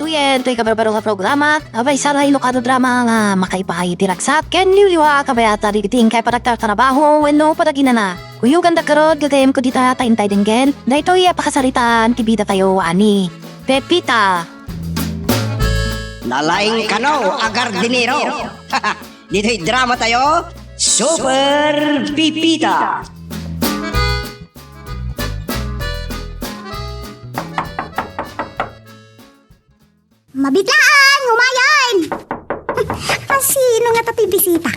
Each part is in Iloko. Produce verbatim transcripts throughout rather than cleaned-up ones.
Tuyen, toy kabarbaro nga programa, abay, saray lokal a drama nga makaipaay iti ragsak, ken liwliwa, kabayatan dagiti inkay panagtartrabaho wenno panaginana. Kuyoganda garud, gagayyemko dita ta intay denggen, daytoy a pakasaritaan ti bidatayo a ni Pepita. Nalaing kano a gardinero. Ditoy drama tayo, Super Pipita. Mabitlaan, ngumayen! Asino nga ta ti bisita?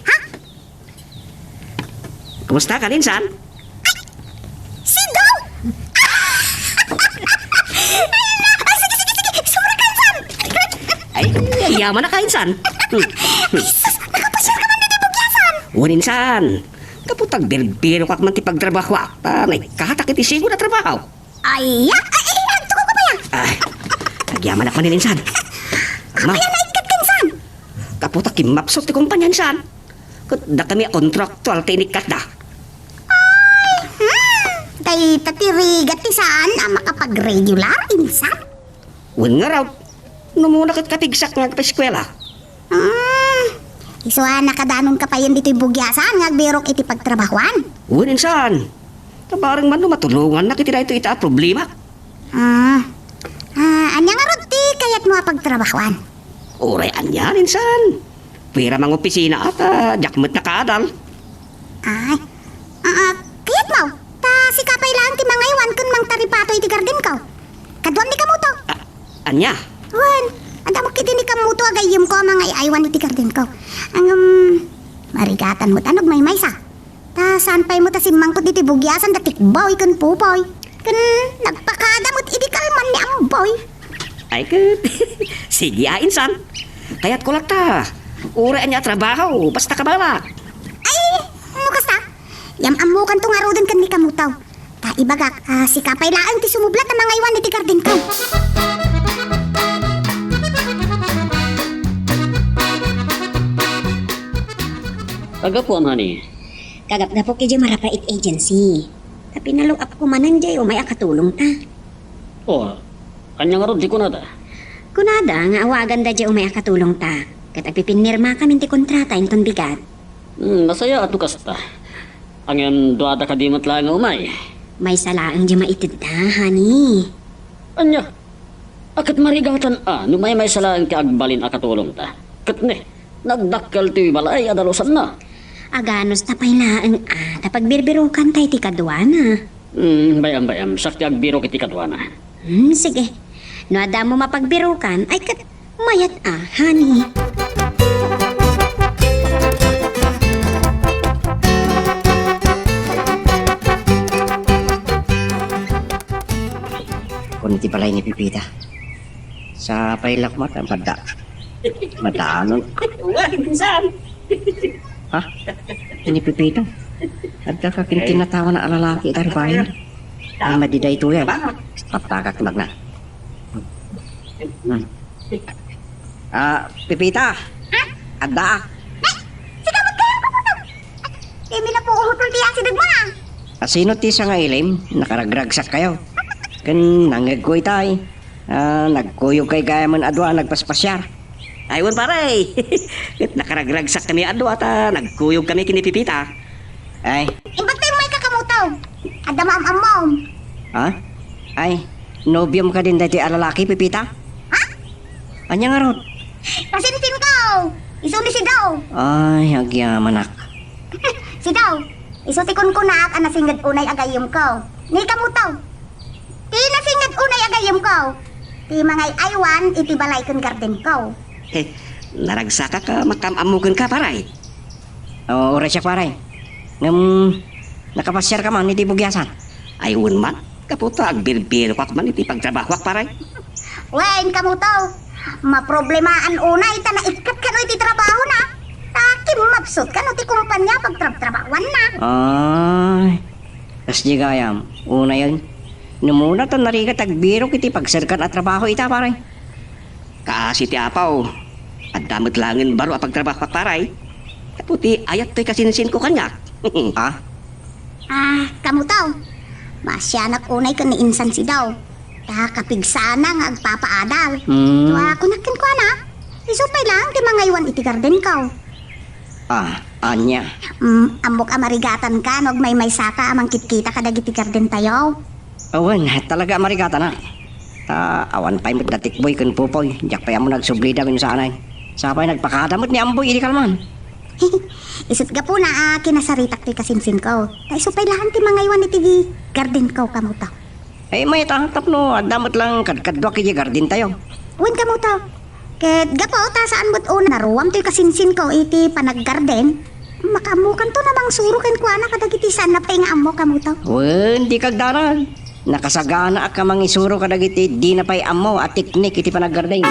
Ha? Kumusta ka, Insan? Ay! Sido! Ay, na! Ay, sige, sige, sige! Sobra ka, Insan! Ay, yaman na ka, Insan! Hmm. Ay, sus! Nakapasyar ka man ditoy bugyasan! Wen, Insan! Kaputa, agbirbirokak man ti pagtrabahoak. Ta, nagkatak iti sigun a trabaho. Ay, ya! Ay, ay, ay, agtugaw ka pay, ah! Ay, agyamanak manen, Insan. Apay a naikkat ka, Insan? Kaputa, kimmapsut ti kumpanya, Insan. Ket dakami a kontraktual ti inikkatda. Ay, hmm. Dayta ti rigat ti saan a makapag-regular, Insan? Wen ngarud, no umuna ket kapigsak nga agpaeskuela. Hmm. Isu a nakadanonka payen ditoy bugyasan nga agbirok iti pagtrabahoan? Wen, Insan. Ta bareng man no matulongannak iti daytoy ita a problema. Ah. Ah, ania ngarud ti kayatmo a pagtrabahoan? Uray ania, Insan. Pwera mangopisina ta diak met nakaadal. Ay. Ah, ah, kayatmo? Ta sika pay laeng ti mangaywan ken mangtaripato iti gardenko. Kaduam ni Kamuto. Ah, ania? Wen, adda met ketdi ni Kamuto a gayyemko a mangay-aywan iti gardenko. Ngem, marigatan met a nagmaymaysa. Ta saan pay met a simmangkot ditoy bugyasan da Tikbaw ken Pupoy. Ken nagpakada met idi kalman ni Amboy. Ay ket, sige a, Insan. Kayatko latta. Uray ania a trabaho, basta kabaelak. Ay, no kasta, yam-ammokanto ngaruden ken ni Kamuto. Ta ibagak, ah, sika pay laeng ti sumublat a mangaywan iti gardenko. Kagapuam, honey. Kagapgapok idiay Marapait Agency. Ta pinalukapko manen diay umay a katulongta. Oh, ania ngarud ti kunada? Kunada nga awaganda diay umay a katulongta. Ket agpipinirmakami ti kontrata inton bigat. Hmm, nasayaat no kasta. Ngem duada kadi met laeng nga umay? Maysa laeng diay maitedda, honey. Ania? A ket marigatan a no maymaysa laeng ti agbalin a katulongta. Ket ne, nagdakkel ti balay a dalusanna. Aganusta pay laeng a ta pagbirbirokanta iti kaduana. Hmm, bay-am, bay-am. Siak ti agbirok iti kaduana. Hmm, sige. No adda mo mapagbirokan, ay ket mayat a, honey. Kun iti balay ni Pipita. Sa pay lakmat ang pada. Madaanon. Wen, Insan. Ha? Ni Pipita. Adda ka kin tinatawan a lalaki ita bayan. Ay, madi daytoy, ay. Papagak magna. Hmm. Ah, Pipita. Ha? Adda. Ay, sika met kayo, Kamuto. Ay, di mi na po uhutol ti asideg mo, ah. Asino ti sangailim? Nakaragragsak kayo. Ken nangngegko itay. Ah, nagkuyog kay gayamen a dua a nagpaspasiar. Ay, wen, pare. Ket nakaragragsak kami a dua ta nagkuyog kami ken ni Pipita. Ay. Imbag tayo may kakamuto. Adda maam-ammom. Ha? Ay, nobiom kadin daytoy a lalaki, Pipita? Ha? Ania ngarud? Kasinsin ko. Isu ni Sidaw. Ay, agyamanak. Sidaw, isu ti kunkunak a nasinged unay a gayyemko. Ni Kamuto. Ti nasinged unay a gayyemko, ti mangay-aywan iti balay ken gardenko. He, naragsakak a makaam-ammo kenka, pare. Oo, uray siak, pare. Ngem, nakapasiarka man iti bugyasan? Ay, wen man. Gapu ta agbirbirokak man iti pagtrabahoak, pare. Wen, Kamuto, maproblemaan unay ta naikkat kano iti trabahona. Ta kimmapsut kano ti kumpanya pagtrabtrabahuanna. Ay. Kasdi gayam, unayen, no umuna ta narigat agbirok iti pagserkan a trabaho ita, pare. Kaasi ti apaw, adda met laengen baro a pagtrabahoak, pare. Gapu ti ayat toy kasinsinko kaniak. Ha? Ah, Kamuto. Maasianak unay ken ni Insan Sidaw. Ta kapigsana nga agpapaadal. Hmm. Tua, kunak kenkuana, isu pay laeng ti mangaywan iti gardenko. Ah, ania? Mm, ammok a marigatanka no agmaymaysaka a mangkitkita kadagiti gardentayo. Awan, talaga a marigatanak. Ta awan pay met da Tikboy ken Popoy, diak pay ammo no agsublida wenno saan. Sapay nagpakada met ni Amboy idi kalman. Isu't gapuna a kinasaritak ti kasinsinko. Ta isu pay laeng ti mangaywan iti gardenko, kamo ta. Ay, mayat a, tapno adda met laeng kadkaduak iti gardentayo. Wen, kamo ta. Ket gapu ta saan met una naruam toy kasinsinko iti panaggarden, makaammokanto a mangsuro kenkuana kadagiti saanna pay nga ammo, kamo ta. Wen, dika agdarag. Nakasaganaak a mangisuro kadagiti dina pay ammo a teknik iti panaggarden.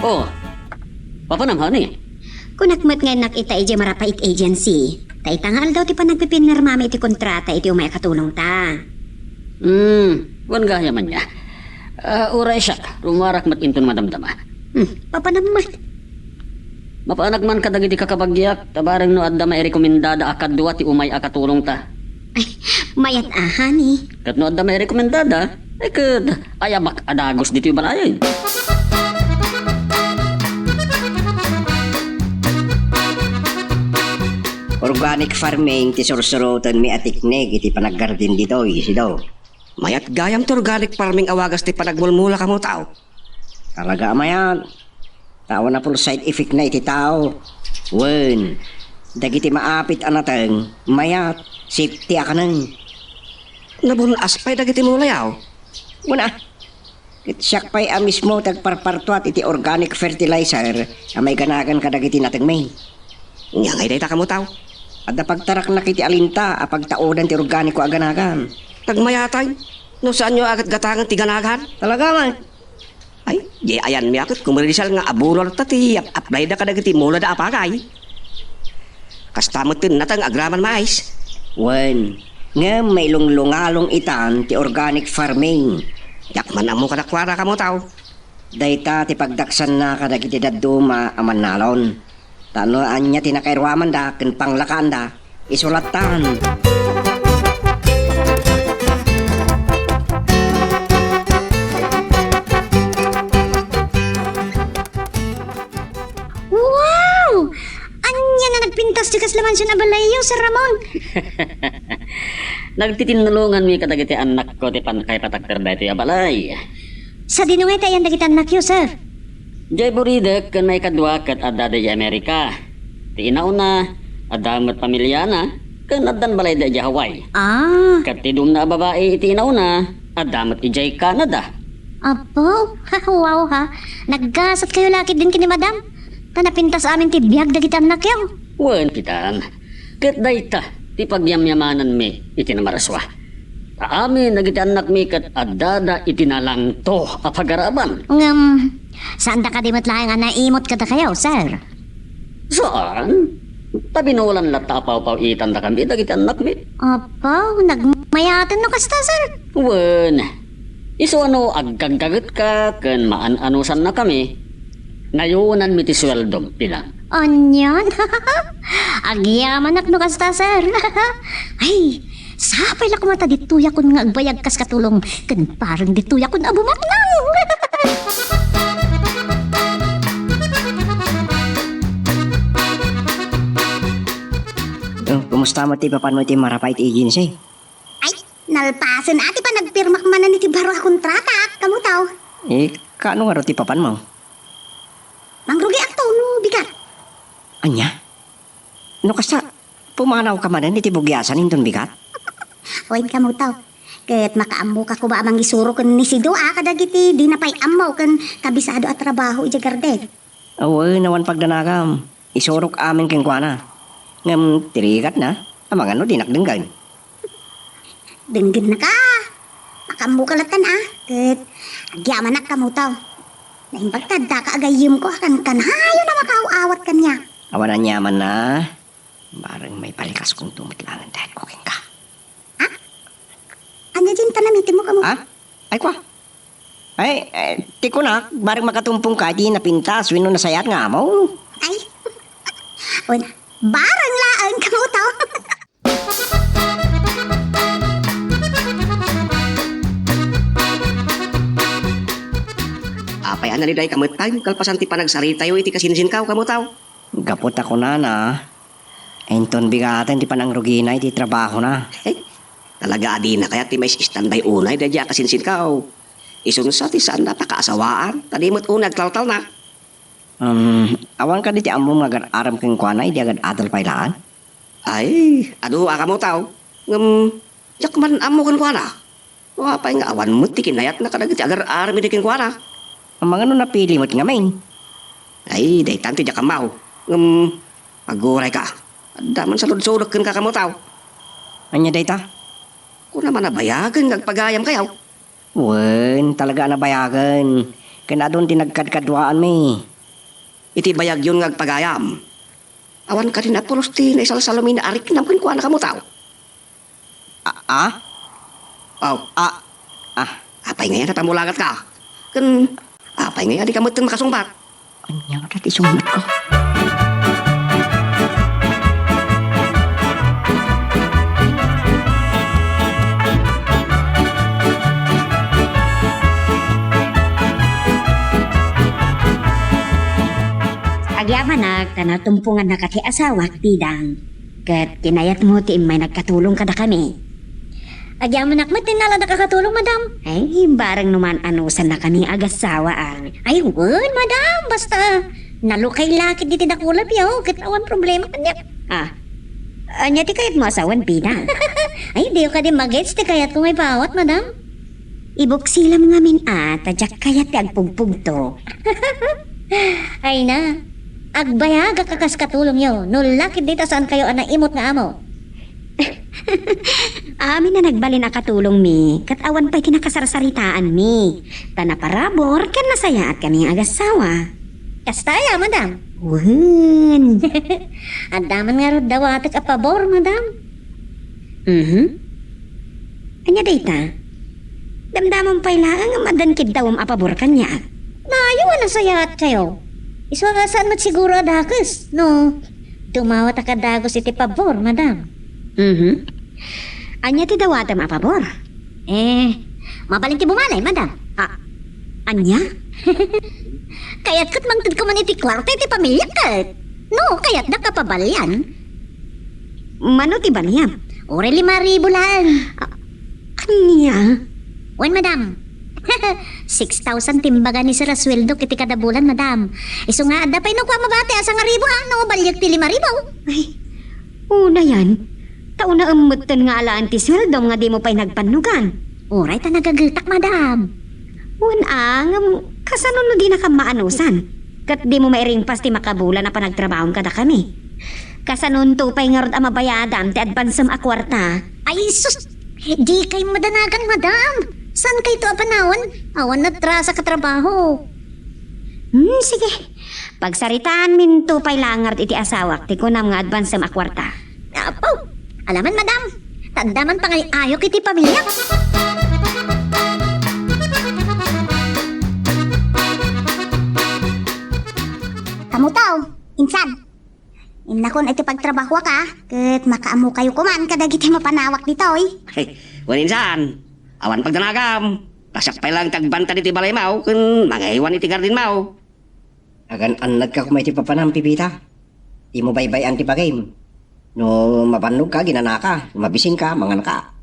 Oh, papanam, honey? Kunak met nga innak ita idiay Marapait Agency. Ta ita nga aldaw ti panagpipinirmami iti kontrata iti umay a katulongta. Hmm, wen gayam ania. Ah, uray siak, rumuarak met inton madamdama. Hmm, papanam met. Mapanak man kadagiti kakabagiak, ta bareng no adda mairekomendada a kadua ti umay a katulongta. Ay, mayat a, honey. Ket no adda mairekomendada, ay ket ayamak a dagus ditoy balayen. Organic farming ti sursurotenmi a teknik iti panaggarden ditoy, Sido. Mayat gayam ti organic farming a wagas ti panagmulmula, kamo ta. Talaga a mayat. Ta awan a full side effect na iti tao. Wen, dagiti maapit a nateng, mayat, safety a kanen. Nabun-as pay dagiti mulayo. Wen a, ket siak pay a mismo ti agparpartuat iti organic fertilizer a maiganagan kadagiti natengmi. Ania ngay dayta, kamo ta? Adda pagtaraknak iti alinta a pagtaodan ti organiko a ganagan. Nagmayatay, no saanyo a gatgatangan ti ganagan? Talaga man. Ay, di ayanmi a ket kumersal nga abulor ta ti ap-applyda kadagiti mulada a pagay. Kasta met ti nateng agraman mais. Wen, ngem mailunglungalong itan ti organic farming. Diak man ammo kadakuada, kamo ta. Dayta ti pagdaksanna kadagiti dadduma a mannalon. Ta no ania ti nakairuamanda ken panglakaanda, isulattan. Wow! Ania nga nagpintas ti kasla mansion a balayyo, Sir Ramon? Nagtitinnulonganmi kadagiti annakko ti pannakaipatakder daytoy a balay. Sadino ngay ti ayan dagiti annakyo, sir? Diay buridek ken maikadua ket adda diay Amerika. Ti inauna, adda met pamiliana, ken addan balayda idiay Hawaii. Ah. Ket ti dumna a babai iti inauna, adda met idiay Canada. Apo, wow ha. Naggasatkayo la ketdin ken ni Madam. Ta napintas amin ti biag dagiti annakyo. Wen, kitam. Ket dayta ti pagyamyamananmi iti namarasua. Ta amin dagiti annakmi ket addada iti nalangto a pagaraban. Ngem, saanda kadi met laeng a naimut kadakayo, sir? Saan? Ta binolan latta a pawpaw-itandakami dagiti annakmi. Apo, nagmayaten no kasta, sir. Wen, isu a no agkagkagetka ken maan-anusannakami, nayonanmi ti sueldom, Pilang. Anian? Agyamanak no kasta, sir. Ay, sapay la koma ta ditoyakon nga agbayag kas katulong ken bareng ditoyakon a bumaknang. Oh, kumusta met ti papanmo iti Marapait Agency? Ay, nalpasen a ti panagpirmak manen iti baro a kontrata, kamo ta. Eh, kaano ngarud ti papanmo? Mangrugiakto no bigat. Ania? No kasta, pumanawka manen iti bugiasan inton bigat? Wen, kamo ta. Ket makaammoka koma a mangisuro ken ni Sido a kadagiti dina pay ammo ken kabisado a trabaho idiay garden. Awan, awan pagdanagam. Isurok amin kenkuana. Ngem ti rigatna, amangan no dinak denggen. Denggennaka. Makaammoka latta a. Ket agyamanak kamo ta. Naimbag ta addaka a gayyemko a kankanayon a makaaw-awat kaniak. Awan aniamanna. Bareng maipalikaskonto met laeng ti ayatko kenka. Ha? Ania diay ta namitemmo kamo? Ha? Ay, kua. Ay, eh, ti kunak, bareng makatumpong ka, di napintas, wenno nasayaat nga amo. Ay, una, bareng laeng kamo to. Apay a naliday ka met pay, kalpasan ti panagsaritatayo iti kasinsinkaw, kamo taw? Gapu ta kunana, inton bigaten ti panangrugina iti trabahona. Eh, talaga a dina kayat ti mais-istanday unay daydiay a kasinsinkaw. Isunsa ti saanna a pakaasawaan, ta di met unay agtaltalna. Um, awan kadi ti ammom nga agar-arem kenkuana idi agad-adal pay laeng? Ay, adu a kamo taw. Ngem, diak man ammo kenkuana. No apay nga awan met ti kinayatna kadagiti agar-arem idi kenkuana. Amangan no napili met ngamin. Ay, daytan ti diak ammo. Ngem, agurayka. Adda man saludsodek kenka kamo taw. Ania dayta? Kuna man a bayagen nga agpagayamkayo. Wen, talaga a nabayagen. Ken adun ti nagkadkaduaanmi. Iti bayagyon nga agpagayam, awan kadin a pulos ti naisalsalumina a riknam kenkuana kamo taw? A, a? Aw. A, a. Apay ngay a napamulangatka? Ken apay ngay a dika metten makasungbat? Ania ngata ti sungbatko? Agyamanak ta natumpongannaka ti asawak, Pidang. Ket kinayatmo ti immay nagkatulong kadakami. Agyamanak met ti naladak a katulong, madam. Ay, bareng no maan-anusannakami agassawa, a. Ay, wen, madam, basta nalukay la ketdi ti dakulapyo, ket awan problema kaniak. A, ania ti kayatmo a sawen, Pidang? Ay, diyo kadi ma-gets ti kayatko nga ipaawat, madam? Ibuksilam ngamin a, ta diak kayat ti agpugpugto. Ay na, agbayagak a kas katulongyo, no la ketdi ta saankayo a naimut nga amo. Amin a nagbalin a katulongmi, ket awan pay ti nakasarsaritaanmi. Ta naparabur ken nasayaatkami nga agassawa. Kasta aya, madam? Wen. Adda man ngarud dawatek a pabor, madam. Mhm. Ania dayta? Damdamam pay laeng a addan keddawem a pabor kaniak. Nayo a nasayaatkayo. Isu a saan met siguro a dakes, no? Dumawat a kadagus iti pabor, madam. Mhm. Ania ti dawatem a pabor? Eh, mabalin ti bumalay, madam. A, ania? Kayatko ti mangtedko man iti kuarta iti pamiliak ket. No, kayatdak a pabalian. Mano ti baliam? Uray lima ribu laeng. A, ania? Wen, madam. Six thousand ti imbaga ni Sir a sueldok iti kada bulan, madam. Isu nga adda pay no kua mabati a sangaribu, a, no baliek ti lima ribu. Ay, unayan. Ta unaem metten nga alaen ti sueldom nga dimo pay nagpannugan. Uray ta nagagetak, madam. Wen a, ngem kasano no dinaka maanusan? Ket dimo mairingpas ti makabulan a panagtrabahom kadakami? Kasanonto pay ngarud a mabayadam ti advancem a kuarta? Ay, sus! Dikay madanagan, madam! Saankayto a panawen? Awan natrasak a trabaho. Hmm, sige. Pagsaritaanminto pay la ngarud iti asawak ti kunam nga advancem a kuarta. Apo, alaman, madam. Taddaman pangay-ayok iti pamiliak. Kamo taw, insan. Innakon iti pagtrabahoak a, ket makaammokayo koman kadagiti mapanawak ditoy. Wen insan, awan pagdanagam. Kasiak pay laeng ti agbantad iti balaymo ken mangaywan iti gardinmo. Agan-annadka koma iti papanam, Pipita. Dimo baybay-an ti bagim. No mabannogka, ginanaka. No mabisinka, manganka.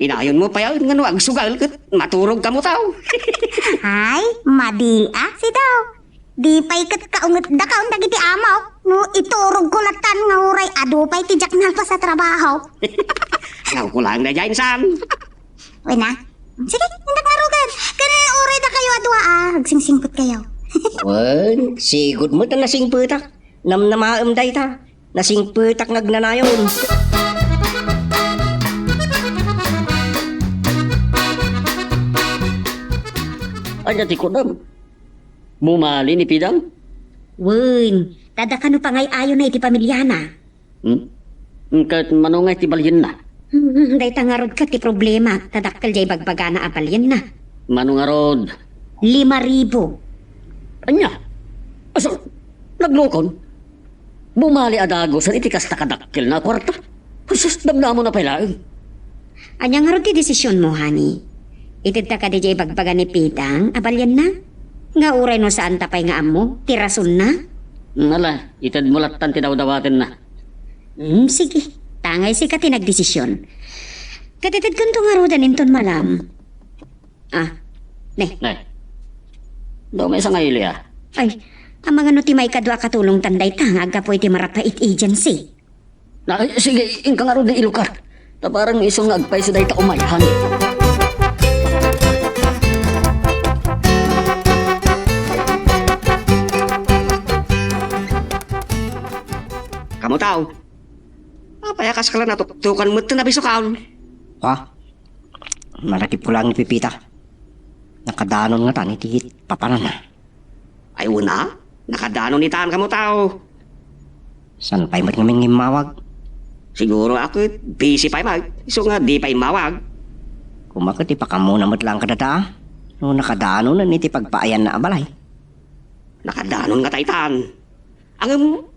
Inayonmo pay a, nga no agsugal ket maturogkamo taw. Ay, madi a, sidaw. Di pay ket kaungetdakaon dagiti amok. No iturogko latan nga uray adu pay ti diak nalpas a trabaho. Ngawko laeng daydiay insan. Wen a? Sige, indak ngaruden. Ken uray dakayo a dua a, agsingsingpetkayo. Wen, sigud met a nasingpetak. Namnamaem dayta. Nasingpetak nga agnanayon. Ania ti kunam? Bumali ni Pidang? Wen, ta dakano pangay-ayona iti pamiliana. Hmm? Ket mano nga iti balienna? Hmm, dayta ngarud ket ti problema, ta dakkel diay bagbagana a balienna. Mano ngarud? Lima ribu. Ania? Aso, naglukon? Bumali a dagusen iti kasta kadakkel na a kuarta? Sus, damdamon na pay laeng. Ania ngarud ti desisionmo, honey? Itedta kadi diay ibagbaga ni Pidang a balianna? Nga uray no saanta pay nga ammo ti rasonna? Hmm, ala, itedmo lattan ti dawdawatenna. Hmm, sige. Tangay sika ti nagdesision. Ket itedkonto ngaruden inton malam. Ah, ne. Ne. Daw maysa nga ili, ah. Ay, amangan no ti maikadua a katulongtan dayta nga aggapu iti Marapait Agency. Na, ay, sige, inka ngarud ni ilukar. Taparang isu nga agpayso dayta umay, honey. Kamu tao? Apay a kas ka la natuktukan met ti nabisukaon? Ha? Manakipko laeng ni Pepita. Nakadanon ngatan iti papananna. Ay, una, nakadanon itan kamo tao. Saan pay met ngamin nga immawag? Siguro a ket busy pay met, isu nga di pay immawag. Koma ket ipakamuna met laeng kadata, no nakadanonen iti pagpaayanna a balay. Nakadanon ngata itan. Ngem,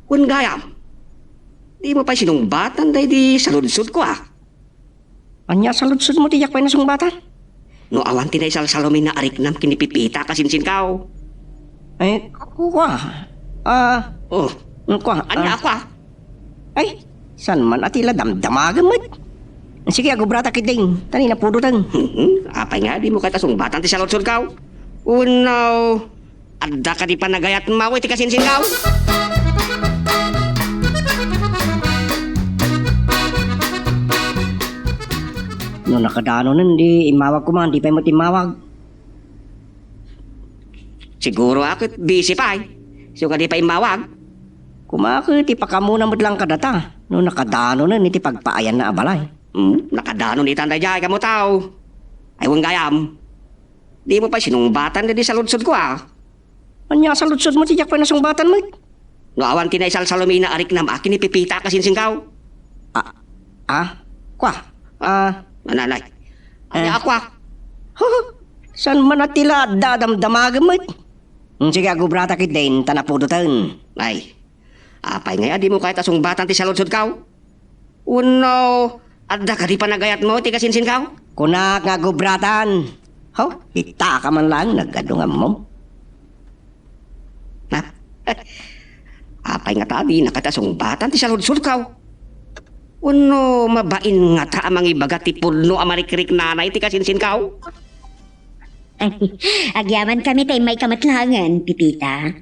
wen gayam, dimo pay sinungbatan daydi saludsodko, a? Ania a saludsodmo ti diak pay nasungbatan? No awan ti naisalsaluminna a riknam ken ni Pepita a kasinsinkaw. Eh, kua. Ah, oh. Kua, ania, ah, kua? Ay, saan man a ti la damdamagem met? Sige, agubrata ketdin, ta ni napudoten. Hmm, apay nga, dimo kayat a sungbatan ti saludsodkaw? Wenno, adda kadi panagayatmo iti kasinsinkaw? No nakadanonen, di immawag koma, di pay met immawag. Siguro a ket busy pay. Isu nga di pay immawag. Koma ket ipakamuna met laeng kadata, no nakadanonen iti pagpaayanna a balay. Hmm, nakadanon itan daydiay, kamo tao. Ay, wen gayam. Dimo pay sinungbatan daydi saludsodko, a? Ania a saludsodmo ti diak pay nasungbatan met? No awan ti naisalsalumina a riknam a ken ni Pepita a kasinsinkaw? Ah, ah, kua? Ah, nananay. Ania, eh, a kua? Huh, saan man a ti la adda a damdamagem met? Hmm, sige, agubrata ketdin, ta napudoten. Ay, apay ngay a dimo kayat a sungbatan ti saludsodkaw? Wenno, adda kadi panagayatmo iti kasinsinkaw? Kunak nga agubratan. Haw, ita ka man laeng nagadu nga ammom. Na, apay ngata a dina kayat a sungbatan ti saludsodkaw? Wenno, mabain ngata a mangibaga ti pudno a marikriknana iti kasinsinkaw? Agyamankami ta immayka met laengen, Pepita.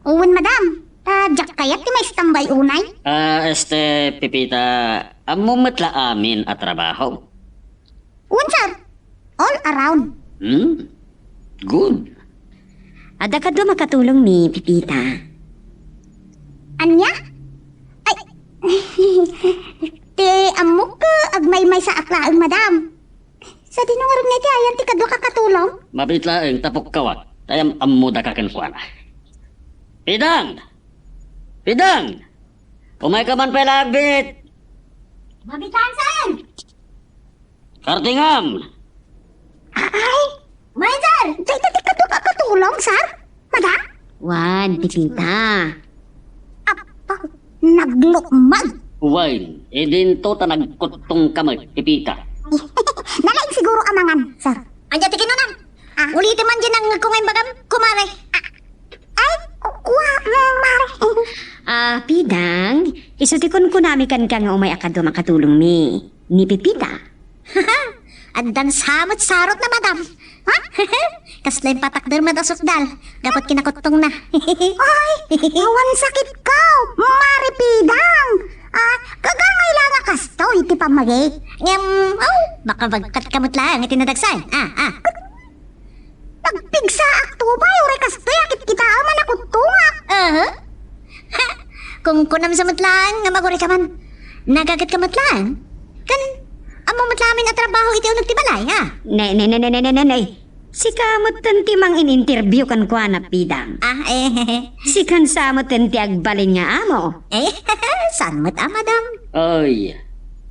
Wen, madam, ta diak kayat ti maistambay unay. Ah, este, Pepita, ammom met la amin a trabaho? Wen, sir. All around. Hmm? Good. Adda kadi makatulong ni Pepita. Ania? Ay, ti ammok, agmaymaysaak laeng, madam. Sadino ngarud nga iti ayan ti kadua a katulong? Mabiit laeng ta pukkawak, ta am-ammoda ka kenkuana. Pidang! Pidang! Umayka man pay la agbit! Mabitan, sir! Kartingam! Ay! May, sir! Dayta ti kadua a katulong, sir? Madam? Wen, Pepita. Apa, naglukmag? Wen, idinto ta nagkuttongka met, Pepita. Nalaing siguro amangan, sir. Ania ti kinunam? Ah? Ulitem man diay nangngegko nga imbagam, kumare. Ah, ay, kua, mare. Ah, Pidang, isu ti kunkunami kenka nga umay a kadua a katulongmi ni Pepita. Addan sa met sarotna, madam. Ha? Kasla impatakder met a sukdal, gapu ti kinakuttongna. Ay, awan sakitko, Mare Pidang. Ah, kagangay la nga kastoy ti pammagik. Ngem, oh, makabagkatka met laeng iti nadagsen. Ah, ah. Nagpigsaak to pay, uray kastoy a kitkitaem a nakuttongak. Aha. Ha! Kunkunam sa met laeng nga maguray ka man. Nagaget ka met laeng? Ken, ammo met laeng a trabaho iti uneg ti balay, ha? Ne, ne, ne, ne, ne, ne, ne, ne. Sika met ti mangin-interview kenkuana, Pidang. Ah, eh. Sikan sa met ti agbalin nga amo. Eh, saan met a, madam? Oy,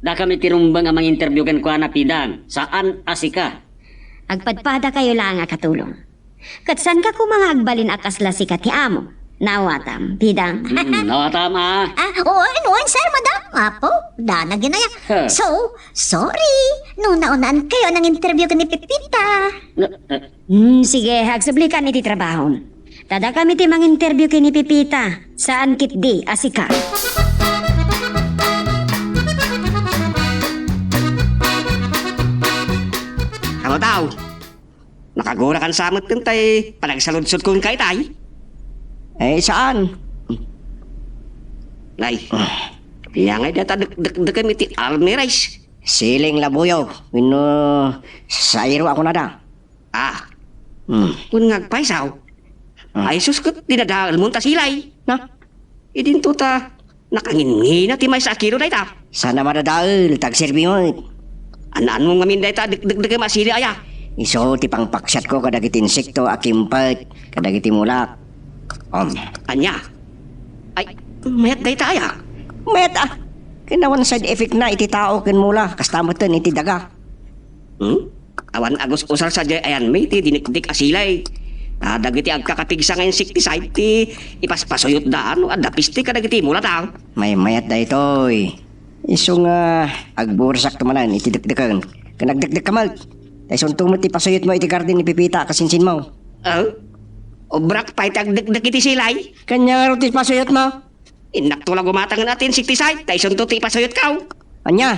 dakami ti rumbeng a mangin-interview kenkuana, Pidang. Saan a sika. Agpadpadakayo laeng a katulong. Ket saanka koma nga agbalin a kasla sika ti amo. Naawatam, Pidang? Hmm, naawatam, ah. Ah, oo, no, sir, madam. Apo, danag yun aya. Huh. So, sorry. No, naunaan kayo nang interview ko ni Pepita. Na, na, Hmm, sige, agsubli kan iti trabahom. Ta dakami ti manginterview ken ni Pepita, saan ketdi a sika. Amo tao, nakagurakan sa met ken tay panagsaludsodko kenka itay? Eh, saan? Nay, ania ngay dayta dek-, dek-, dekdekdekkem iti almiray? Siling labuyo, wenno sayro a kunada. Ah. Hmm. Kun nga agpaysaw, ah, ay sus, ket dinadaelmon ta silay. Na? Idinto ta, nakanginngina ti maysa a kilo dayta. Saan a madadael, ta agserbi met. An-, anmo ngamin dayta, dek-, dekdekdekkem a silay aya? Isu ti pangpaksiatko kadagiti insekto a kimpet kadagiti mulak. Um. Ania? Ay, mayat dayta aya? Mayat, ah. Ken awan side effect na iti tao ken mula, kasta metten iti daga. Hmm? Awan agus-usar sadiay ayanmi ti dinikdik a silay. Ta dagiti agkakapigsa nga insecticide ti ipaspasuyotda no adda peste kadagiti mulata. Maymayat daytoy. Isu nga agbursakto manen iti dekdeken ken agdekdekka met. Ta isunto met ti pasuyotmo iti garden ni Pepita a kasinsinmo. Ah? Obrak pay ti agdekdek iti silay? Ken ania ngarud ti pasuyotmo? Innakto la gumatang ti insecticide, ta isunto ti ipasuyotko. Ania?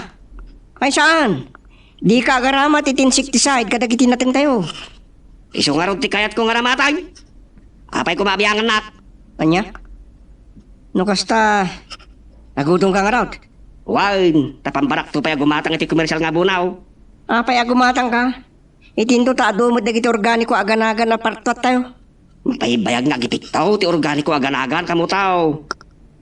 Ay, saan? Dika agaramat iti insecticide kadagiti natengtayo. Isu ngarud ti kayatko nga aramatan. Apay koma abiangannak? Ania? No kasta, nagudongka ngarud? Wen, ta pambarakto pay a gumatang iti komersial nga abono. Apay a gumatangka? Idinto ta adu met dagiti organiko a aganagan a partuattayo. Mapaibayag nga agipikto ti organiko a aganagan, kamo tao.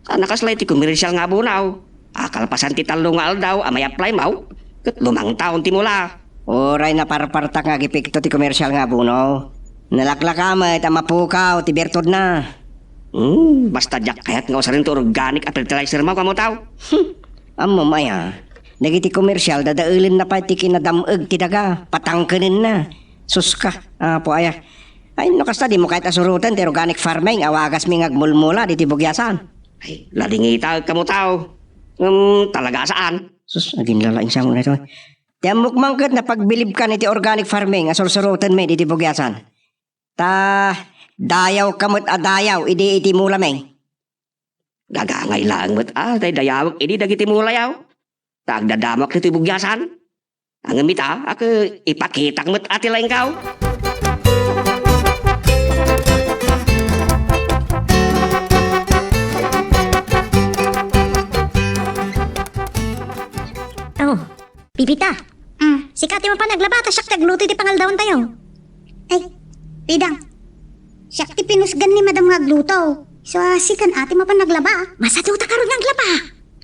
Saan a kasla iti komersial nga abono a kalpasan ti tallo nga aldaw a may-applymo, ket lumangtaon ti mula. Uray naparpartak nga agipikto ti komersial nga abono, nalaklaka met a mapukaw ti birtudna. Hmm, basta diak kayat nga usaren ti organic a fertilizermo, kamo tao. Hmm, ammom aya, dagiti komersial dadaelenna pay ti kinadam-eg ti daga, patangkenenna. Suska, Apo aya. Ay, no kasta, dimo kayat a suroten ti organic farming a wagasmi nga agmulmula ditoy bugiasan. Ay, ladingitak, kamo tao. Ngem talaga a saan. Sus, aginlalaing sango na ito. Ti ammok man ket napagbilibkan iti organic farming a sursurotenmi ditoy bugiasan. Ta dayawka met a dayaw idi iti mulami. Gagangay laeng met a daydayawek idi dagiti mulayo. Ta agdadamak ditoy bugiasan. Ngem ita, a ket ipakitak met a ti laengko. Oh, Pepita. Mm. Sika ti mapan aglaba, ta siak ti agluto iti pangaldawantayo. Ay, Pidang. Siak ti pinusgan ni Madam nga agluto. Isu a sikan a ti mapan aglaba. Masaduta ngarud nga aglaba.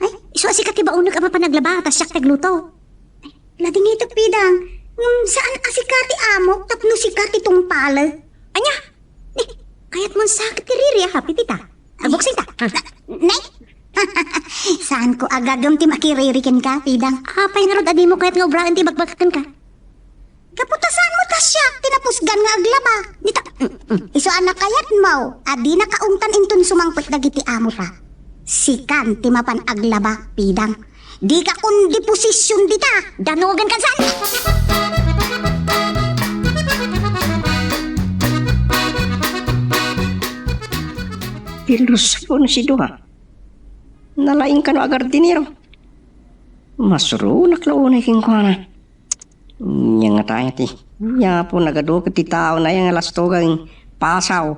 Ay, isu a sika ti baunek a mapan aglaba, ta siak ti agluto. Ay, ladingitek, Pidang. Ngem saan a sika ti amok tapno sika ti tungpalek. Ania? Eh, kayatmon sa ket ti riri a happy, Pepita? Agbuksinta. Ne? Saanko a gagem ti makiriri kenka, Pidang. Apay ngarud a dimo kayat nga ubraen ti ibagbaga kenka? Gapu ta saanmo ta siak ti napusgan nga aglaba. Dita, mm, mm. Isu a nakayatmo a dina kaungtan inton sumangpet dagiti amota. Sikan ti mapan aglaba, Pidang. Dika kondiposision dita. Danugenkan saan? Pilosopo no si Dua. Nalaing kano a gardinero. Masuronak la unay kenkuana. Nia nga tayo ti. Nia po nagaduket ti tao na yang lastogang pasaw,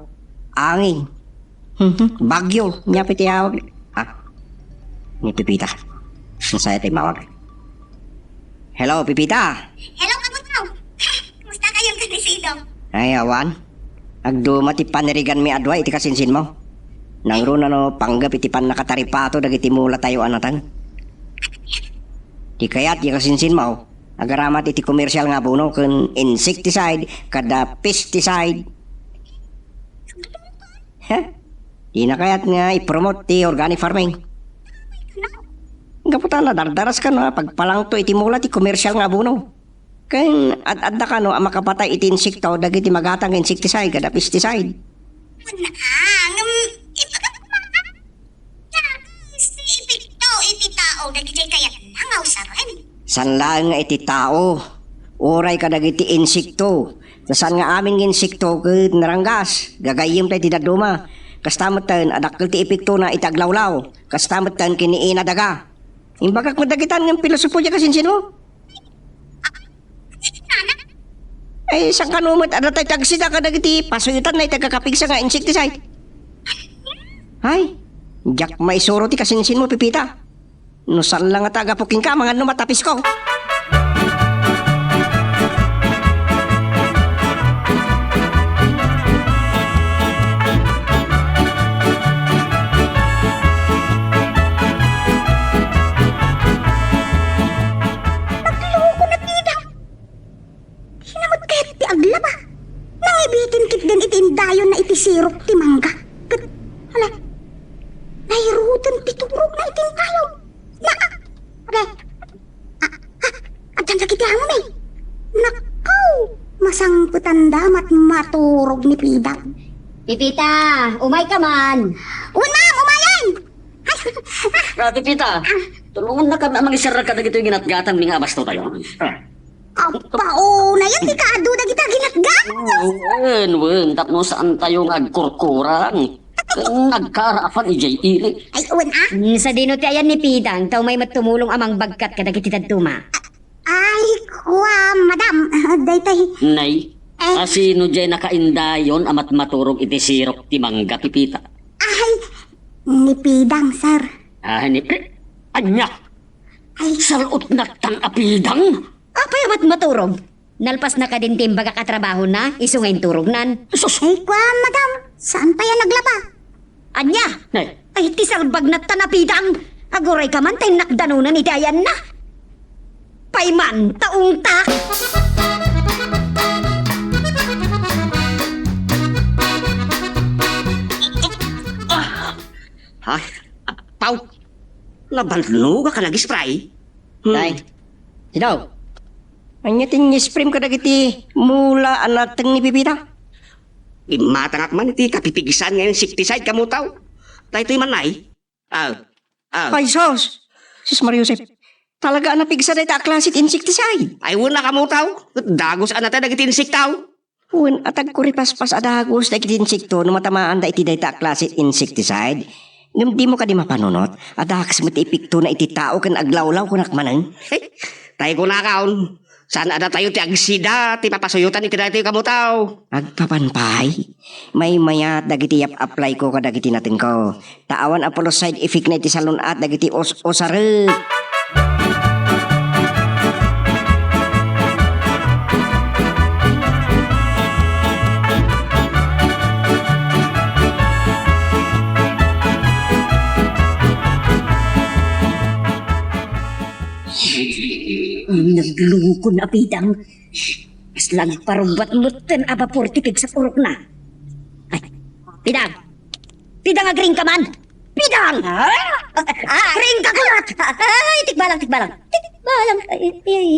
angin. Mhm, bagyo. Nia po ti awag. Ah, ni Pepita. Masaya ti mawag. Hello, Pepita. Hello, Kabuto. Kumusta kayo, Kanisido? Ay, awan. Agduma ti paniriganmi a dua iti kasinsinmo. Nangruna no panggep iti pannakataripato dagiti mulatayo a nateng. Ti kayat ti kasinsinmo, agaramat iti komersial nga abono ken insecticide kada pesticide. Ha? Dina kayat nga i-promote ti organic farming? Gapu ta nadardaras kano a pagpalangto iti mula ti komersial nga abono. Ken ad-adda kano a makapatay iti insekto dagiti magatang nga insecticide kada pesticide? Wen a, ngem imbagak man, dagos ti epekto iti tao dagiti kayatna nga usaren. Saan laeng nga iti tao, uray kadagiti insekto. Ta saan nga amin nga insekto ket naranggas, gagayyemta iti dadduma. Kasta metten a dakkel ti epektona iti aglawlaw. Kasta metten ken ni Ina Daga. Imbagak met dagitan ngem pilosopo diay kasinsinmo. Ay, saan kano met a datay ti agsida kadagiti pasuyotanna iti agkakapigsa nga insecticide? Ay, diak maisuro ti kasinsinmo, Pepita. No saan la ngata a gapu kenka, amangan no matapisko. Nagloko na, Pida. Dina met kayat ti aglaba. Nangibitin ketdin iti indayonna iti sirok ti mangga. Ket, hala, nairuten ti turogna iti indayonna. Naa! Ade, a, a, addan dagiti amo, eh. Nakaw! Masangpetanda met maturog ni Pidang. Pepita, umayka man. Wen, ma'am, umayen! Ate Pita, tulongannakami a mangisarrag kadagitoy ginatgatangmi nga abastotayo. Ah. Apo, nayon ti kaadu dagita ginatgat. Wen, wen, tapno saantayo nga agkurkurang. Nagkarapan idiay ili. Ay, wen, ah. Mm, sadino ti ayan ni Pidang, ta umay met tumulong a mangbagkat kadagiti dadduma. Ay, kua, madam, daytay. Nay, eh, asino diay nakaindayon a matmaturog iti sirok ti mangga, Pepita? Ay, ni Pidang, sir. Ah, ni Pi-, ania? Ay. Sal-otnattan a Pidang? Apay a matmaturog? Nalpasna kadin ti imbagak a trabahona, isu nga inturognan. Sus! Ay, kua, madam, saan pay a naglaba? Ania? Nay. Ay, ti salbagnattan a Pidang! Agurayka man ta innak danonen iti ayanna. Pay man, ta ungtak! Ay, apaw! Nabannogak a nag-spray. Hmm. Tay, sino? Ania ti in-sprayem kadagiti mula a nateng ni Pepita? Immatangak man iti kapipigsan nga insecticide, kamutaw. Daytoy man, nay. Aw. Aw. Ay, sus! Sus Maria Josep, talaga a napigsa dayta a klase ti insecticide. Ay, wen a, kamutaw. Dagus a natay dagiti insekto. Wen a tagkuripaspas a dagus dagiti insekto no matamaanda iti dayta a klase insecticide. Ngem dimo kadi mapanunot a dakes met ti epektona iti tao ken aglawlaw, kunak manen? Tay kunakon, saan a datayo ti agsida ti papasuyotan iti daytoy, kamutaw? Agpapan pay, maymayat dagiti yap-applyko kadagiti natengko. Ta awan a pulos side effectna iti salun-at dagiti us-usarek. Nagloko na, Pidang. Kasla nagparubbat metten a bapor ti pigsa ti urokna. Ay, Pidang! Pidang, agriingka man! Pidang! Ah! Ah! Agriingka, kunak! Ay, tikbalang, tikbalang! Tikbalang! Ay, ay, ay.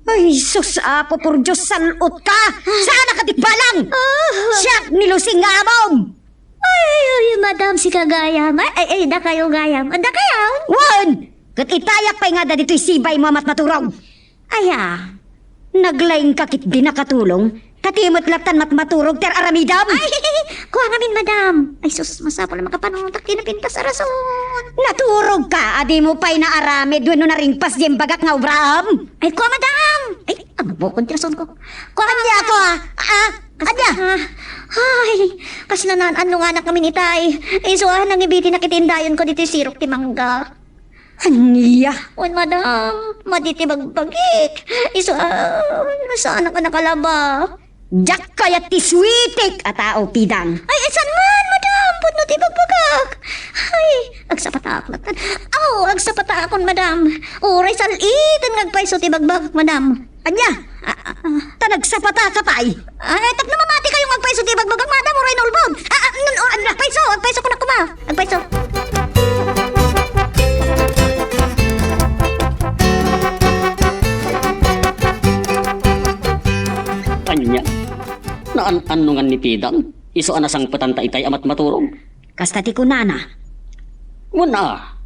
Ay, sus, Apo por Dios, sal-otka! Saan a ka tikbalang? Ah! Siak ni Lusing nga amom! Ay, ay, ay, madam, sika gayam. Ay, ay, ay, dakayo gayam. Dakayo? Wen! Ket itayak pay nga ditoy sibaymo a matmaturog. Aya, naglaingka ketdi nakatulong? Katimot lattan matmaturog ti ar-aramidem. Ay, kua ngamin, madam. Ay, sus, masapul a makapanunotak ti napintas a rason. Naturogka a dimo pay naaramid wenno naringpas diay imbagak nga obraam? Ay, kua, madam. Ay, agbukon ti rasonko. Kua, ania, madam. Kua? Ah, kas-, ania? Ah, ay, kasla naan-annonganak ngamin itay. Isu a nangibitinak iti indayonko ditoy sirok ti mangga. Ania? Wen, madam, madi ti bagbagik. Isu a, saanak a nakalaba. Diak kayat ti suitik a tao, Pidang. Ay, ay, saan man, madam? Pudno ti bagbagak. Ay, agsapatak lattan. Aw, agsapatakon, madam. Uray sal-iten nga agpayso ti bagbagak, madam. Ania? Ah, ah, ah. Ta nagsapataka pay? Ay, tapno mamatikayo nga agpayso ti ibagbagak, madam, uray naulbod. Ah, ah, nun, oh, agpayso, agpayso kunak koma. Agpayso. an-annongan ni Pidang, isu a nasangpetanta itay a matmaturog. Kasta ti kunana. Wen a,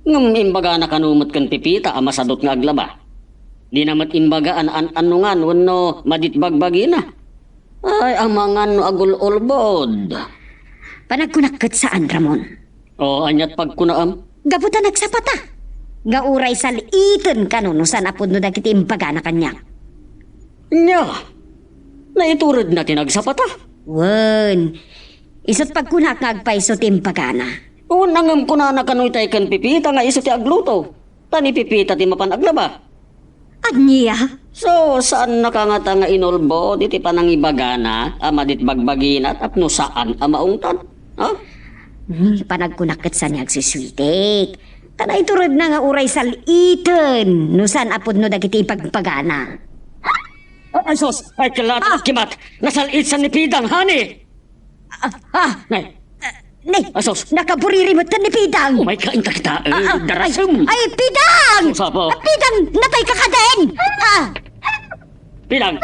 ngem imbagana kano met ken Pepita a masadut nga aglaba. Dina met imbaga a naan-annongan wenno madit bagbagina. Ay, amangan no agul-ulbod. Panagkunak ket saan, Ramon. O, aniat pagkunaam? Gapu ta nagsapata. Nga uray sal-iten kano no saan a pudno dagiti imbagana kaniak. Nya, naituredna ti nagsapata? Wen, isut' pagkunak nga agpayso ti imbagana. Wen, ngem kunana kano itay ken Pepita nga isu ti agluto. Ta ni Pepita ti mapan aglaba. Ania? So, saannaka ngata nga inulbod iti panangibagana a madit bagbagina tapno saan a maungtan? Ha? Hmm, panagkunak ket saan nga agsusuitik. Ta naituredna nga uray sal-iten no saan a pudno dagiti ibagbagana. Ay, sus! Ay, kala, ah! Kimat! Nasal-itsan ni Pidang, honey! Ah, ah. Nay. Ah, nay. Asus. Nakaburiri met ni Pidang. Umay ka, inka kita. Eh, ah, ah, darasem. Ay, ay, Pidang! Asus, apo. Ah, Pidang, natay ka kaden! Ah! Pidang!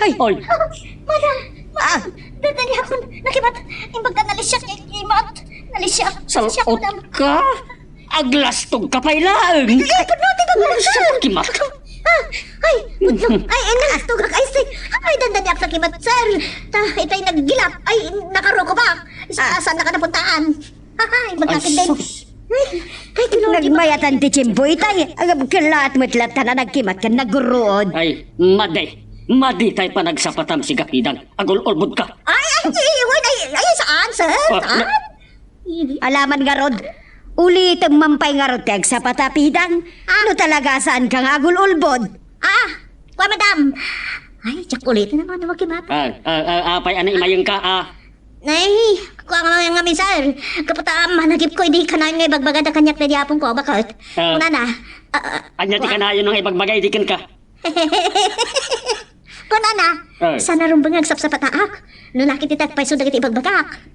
Ay! Oy! Madam! Ah! Dadali ako. Nakibat. Imbag na nalisiak, eh, imat. Nalisiak. Nalisiak, madam. Sal-ot ka? Aglastog ka pay laeng. Eh, pudno ti pagmulong, sir. Kimat. Ah, ay, pudno. Ay, ay, nalastog ak, ay, sir. Ay, dandani ak sa kimat, sir. Ta, itay naggilap. Ay, nakaruko ba? Sa, ah, saan na ka napuntaan? Ay, magkakit din. Ay, sus. Ay, ay, Lord, nagmayatan ti tiyempo itay. Agabkelat met latta na nagkimat ken nagruod. Ay, madi. Madi tay panagsapatam, siga Pidang. Agul-ulbod ka. Ay, ay, ay, ay, ay, saan, sir? Ah, saan? Alaman ngarud, ulitem man pay ngarud ti agsapata, Pidang. Ah. No talaga saanka nga agul-ulbod. Ah, kua, madam. Ay, diak ulitem a makimat. Ah, ah, ah, apay, ano, imayeng ka, ah? Ay, kua nga, nga, sir. Gapu ta, managipko, idi kanayon nga ibagbagada kaniak daydi apongko, baket. Ah. Kunana, ah, ah, ania ti kanayon nga ibagbaga idi kenka? Kunana, eh, saan a rumbeng nga agsapsapataak. No lakit iti agpayso dagiti ibagbagak.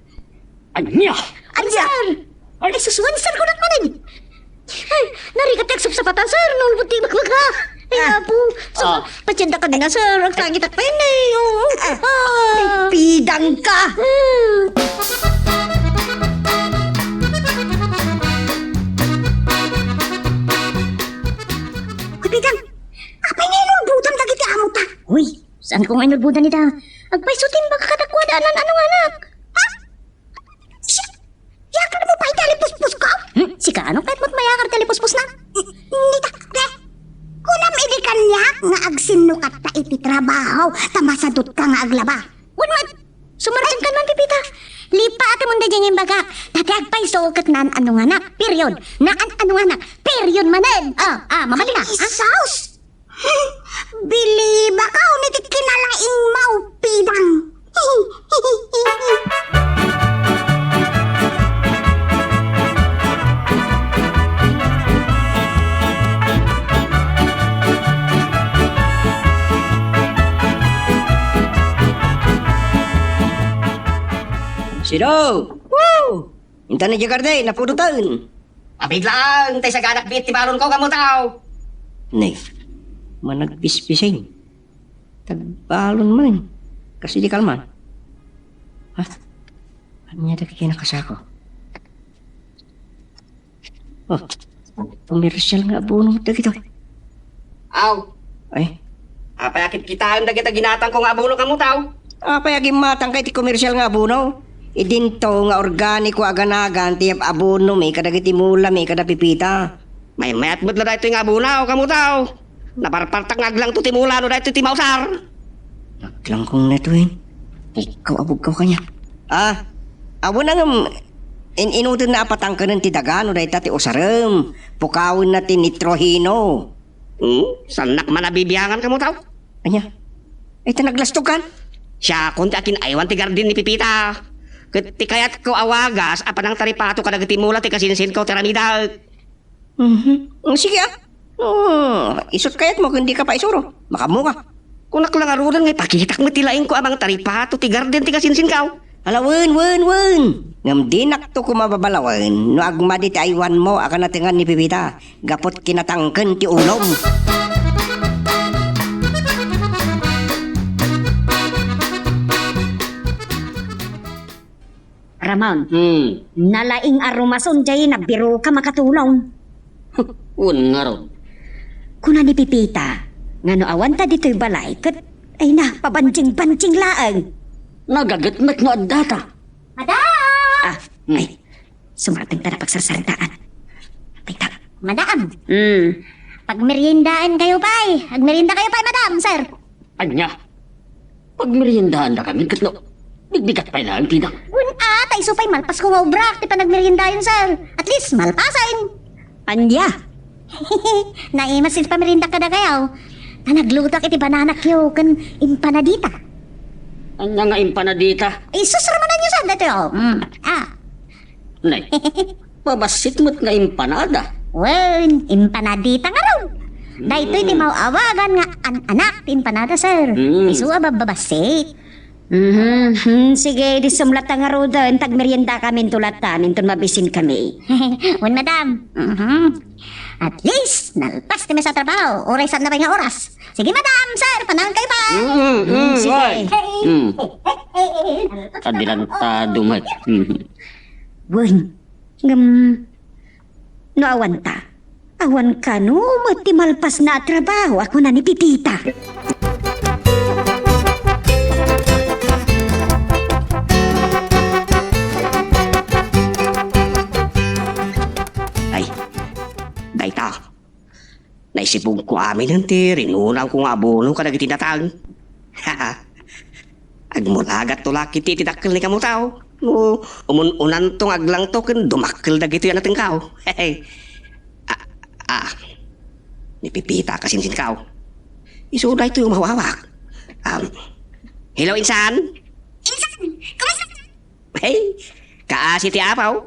Ania? Ania? Sir! Ay. Ay, sus, wen, sir, kunak manen. Ay, narigat ti agsapsapata, sir. Nulbod ti ibagbaga. Ay, ah, apo. So, ah, patienda ka din na, sir. Agtangitak pa yun, eh. Oo. Ah. Ay, pidang ka. Hmm. Uy, pidang. Apay nga inulbodam dagiti amota? Uy, saanko nga inulbodan ida? Agpayso ti imbagak kadakuada a naan-annonganak. Ha? Siak? Iyakan mo pay ti alipuspusko? Hmm? Sika, ano kayat mo't mayakar ti alipuspusna? N-, nita, de. Kunam idi kaniak nga agsinnukatta iti trabaho, ta masadutka nga aglaba. Wen met, sumargem kan man, Pepita. Lipatem daydiay nga imbagak. Ta ti agpayso ket naan-annonganak. Period. Naan-annonganak. Period manen. Ah, ah, mabalin na. Ay, ah. Sus! Bilibakaw iti kinalaingmaw, pidang. Sino? Woo! Intan idiay garden, napudoten. Mabiglaang, tay saganak biit ti balonko, kamo tao. Ne, managpispising. Tagbalon man. Kas idi kalman. Ha? Ania dagiti nakasako? Oh, komersial nga abono dagitoy. Aw. Ay. Apay a kitkitaem dagita ginatangko nga abono, kamo tao? Apay a gimmatangka iti komersial nga abono? Idinto nga organiko a ganagan ti yab-abonomi kadagiti mulami kada Pepita. Maymayat met la daytoy nga abono, kamo tao. Naparpartak nga aglangto ti mula no daytoy ti mausar. Aglangkong na to, eh. Pukkaw a bugkaw kaniak. Ah, awan a ngem, in-inutenna a patangkenen ti daga no dayta ti usarem. Pukawenna ti nitrogeno. Hmm? Saannak man a bibiangan, kamo tao? Ania? Ay, ta naglastogkan? Siakon ti akin-aywan ti garden ni Pepita. Ket ti kayatko a wagas a panangtaripato kadagiti mula ti kasinsinko ti aramidek. Mhm. Mm, sige, ah. Oh, isut' kayatmo ken dika paisuro. Makaammoka. Kunak la ngaruden nga ipakitak met ti laingko a mangtaripato ti garden ti kasinsinko. Ala, wen, wen, wen. Ngem dinakto koma babalawen no agmadi ti aywanmo a kanatengan ni Pepita gapu ti kinatangken ti ulom. Ramon, Hmm. nalaing a rumason jay nabiruka makatulong. Wen ngarud. Kuna ni Pipita, nga no awanta ditoy balay, ket, ay na, pabanjing-banjing laeng. Nagaget met no addata. Madam! Ah, ay, sumateng ta na pagsarsaritaan. Tita. Madam! Hmm. Pagmeriendaen kayo pay. Agmerienda kayo pay, madam, sir. Ania? Pagmeriendaandakamin ket no, bigbigat pay laeng, Tina. Wen a, ta isu pay malpasko nga obrak ti panagmeriendayon, sir. At least, malpasen. Ania? Naimas iti pameriendak kadakayo. Ta naglutoak iti bananakyo ken empanadita. Ania nga empanadita? Isusramananyo sa daytoy, oh. Mm. Ah. Nay, pabassit met nga empanada. Wen, empanadita ngarud. Daytoy ti Mm. maawagan nga an-anak ti empanada, sir. Mm. Isu a babbabassit. Mhm. Hmm, sige, idi sumlatta ngaruden, tagmeriendakamin to latta, inton mabisinkami. Wen, madam. Mhm. At least, nalpas ti maysa a trabaho. Uray saan na pay nga oras. Sige, madam, sir, panawen kayo pa. Mm, mm, Mm, sige. Ay. Mm. Adelantado met. Mm. Wen, ngem, no awanta, awan kano met ti malpasna a trabaho a kuna ni Pipita. Ay, dayta. Naisibugko aminen ti rinunangko nga abono kadagiti natang. Agmulagatto la ketdi iti dakkel ni Kamutaw. No umun-unanto nga aglangto ken dumakkel dagitoy a natengko. Ah, ah. Ni Pipita a kasinsinko. Isu daytoy umawawak. Um, hello, insan? Insan, kumusta? Hey, kaasi ti apaw.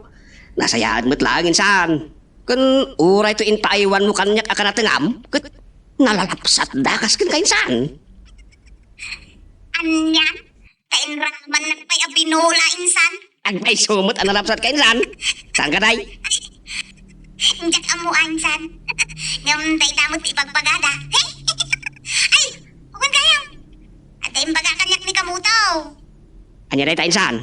Nasayaat met laeng, insan. Ken uray to impaaywanmo kaniak a kanatengam, ket nalalapsatda kas kenka, insan. Ania? Ta inramannak pay a binola, insan? Agpayso met a nalapsatka, insan. Saan ka, day? Diak ammo, insan. Ngem dayta met ti ibagbagada. Ay, awan gayam. Adda imbaga kaniak ni Kamutaw. Ania dayta, insan?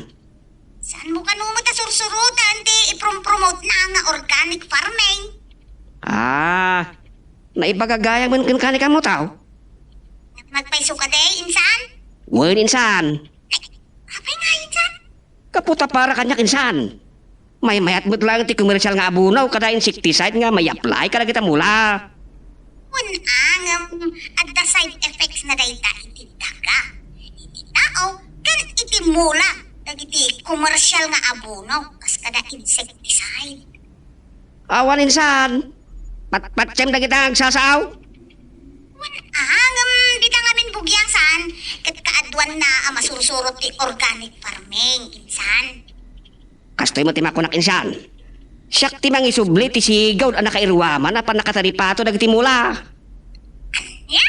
Saanmo kano met a sursuroten ti iprom-promote na nga organic farming? Ah, naibaga gayam met kenka ni Kamutaw? Nagpayso ka, day, insan? Wen, insan. Ay, apay nga, insan? Gapu ta para kaniak, insan. Maymayat met laeng ti komersial nga abono kada insecticide nga mai-apply kadagita mula. Wen a, ngem adda side effects na dayta iti daga, iti tao, ken iti mula dagiti komersial nga abono kas kada insecticide. Awan, insan. Patpatsem dagita nga agsasao. Wen a, ngem dita ngamin bugiasan, ket kaaduanna a masursurot ti organic farming, insan. Kastoy met ti makunak, insan. Siak ti mangisubli ti sigud a nakairuaman a pannakataripato dagiti mula. Ania?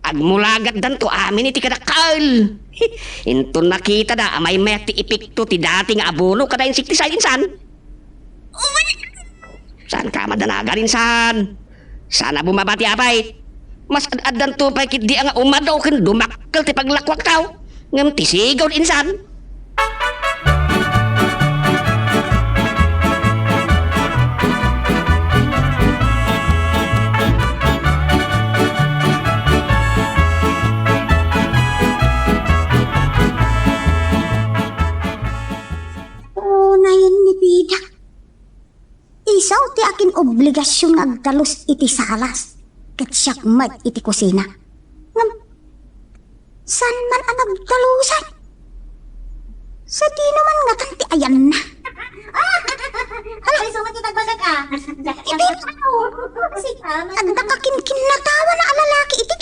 Agmulagatdanto amin iti kadakkel. Inton nakitada a maymayat ti epekto ti dati nga abono kada insecticide, insan. Wen. Saanka madanagan, insan? Saan a bumaba ti apay? Mas ad-addanto pay ketdi a nga umadaw ken dumakkel ti paglakuaktaw. Ngem ti sigud, insan. Unayen ni Pida. Isu ti akin obligasion nga agdalus iti salas, ket siak met iti kusina. Ngem, saan man a nagdalusan? Sadino man ngatan ti ayanna? Hala! Ay, sumat ti tagbaga ka. Iti ano? Adda kakinkinnatawan a lalaki iti.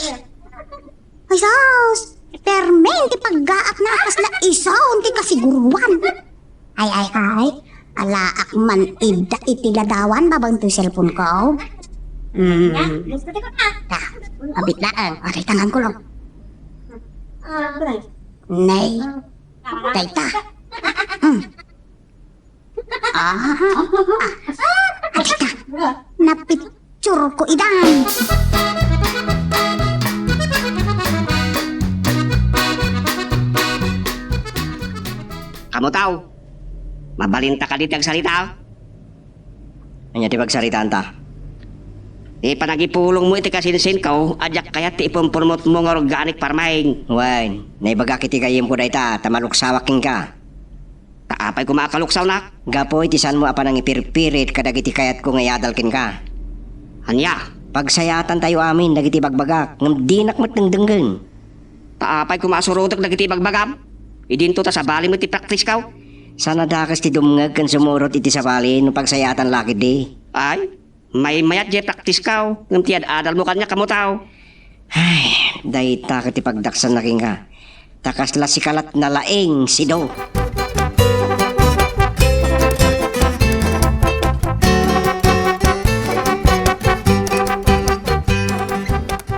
Ay, sus! Permen ti paggaatna a kasla isu ti kasiguruan. Ay, ay, ay. Alaak man ida iti ladawan babaen toy cellphone ko. Hmm. Gusto ti ko na. Ta, abit laeng. O, dayta nga agkulong. Ah, aray. Nay. Dayta. Hmm. Ah, ah, ah, dayta. Napicture ko idan. Kamutaw, Mabalinta kadi ti agsarita? Ania ti pagsaritaanta? Ti panagipulongmo iti kasinsinko, a diak kayat ti ipurpurmotmo nga organic farming. Wen, naibagak iti gayyemko dayta, ta maluksawak kenka. Ta apay koma a kaluksawnak? Gapu iti saanmo a panangipirpirit kadagiti kayatko nga iadal kenka. Ania? Pagsayatantayo amin dagiti bagbagak, ngem dinak met dengdenggen. Ta apay koma a surotek dagiti ibagbagam? Idinto ta sabali met ti praktisko. Saan a dakes ti dumngeg ken sumurot iti sabali no pagsayatan la ketdi. Ay, maymayat diay praktisko, ngem ti ad-adalmo kaniak, ammotaw. Ay, dayta ket ti pagdaksanna kenka. Ta kasla sika lat nalaing, Sido.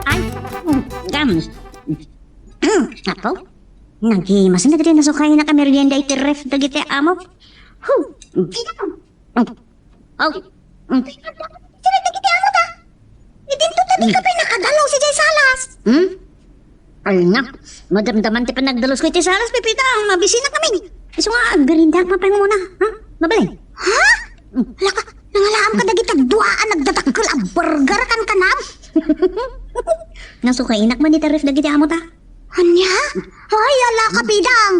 Ay, mm, gams. Apo, nagimasen dagiti nasukaynak a merienda iti ref dagiti amo. Hu! Oh. Sila dagiti amo ta. Idinto ta dika pay nakadalaw sijay salas. Hmm? Alna, madamdaman ti panagdalusko iti salas, Pepita, mabisinak amin. Isu nga, agmerienda pay muna, ha? Mabalin? Ha? Laka, nangalaam ka dagiti dua a nagdadakkel a burger a kankanam? Nasukaynak man iti ref dagiti amo ta. Ania? Ay, ala ka, Pidang!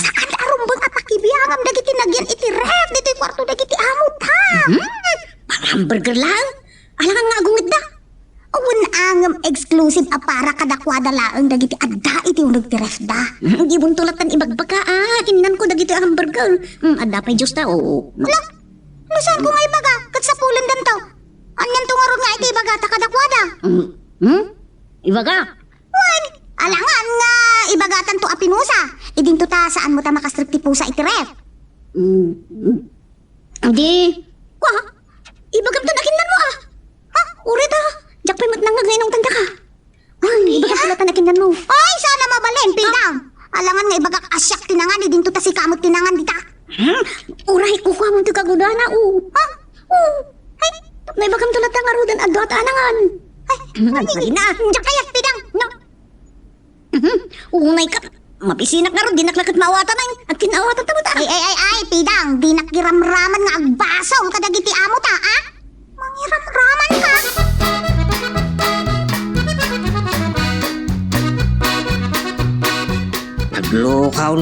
Saan a rumbeng a pakibiangam dagiti nagyan iti ref ditoy kuarto dagiti amo ta? Hmm? Para hamburger laeng? Alangan nga agungetda? Wen a ngem exclusive a para kadakuada laeng dagiti adda iti uneg ti ref da. Hmm? Di bunto lattan ibagbaga, a, kinnanko dagiti hamburger. Hmm, adda pay juice ta, oo. Ala, no saanko nga ibaga, ket sapulendanto. Anianto ngarud nga iti ibagata kadakuada? Hmm? Hmm? Ibaga? Wen, alangan nga ibagatanto a pinusa. Idinto ta saanmo ta makastrek ti pusa iti ref. Mm, mm. Di, kwa, ibagamto a kinnanmo, a. Ha? Uray ta, diak pay met nangngeg nga inungtandaka. Ay, ibagamto lattan a kinnanmo. Ay, saan a mabalin, Pidang. Alangan nga ibagak a siak ti nangan, idinto ta sika met ti nangan dita. Hmm? Uray, kukuamon ti kagudana, o. Ha? O. Ay, tapno ibagamto lattan ngaruden a dua ta a nangan. Ay, hmm, ay, ay, na, diak kayat, Pidang. No. Mhm. Unay ka. Mabisinak ngarud, dinak la ket maawatan, ay. Agkinaawatanto met, a. Ay, ay, ay, ay, Pidang, dinak giramraman nga agbasol kadagiti amo ta, a? Mangiramraman ka? Naglukaw.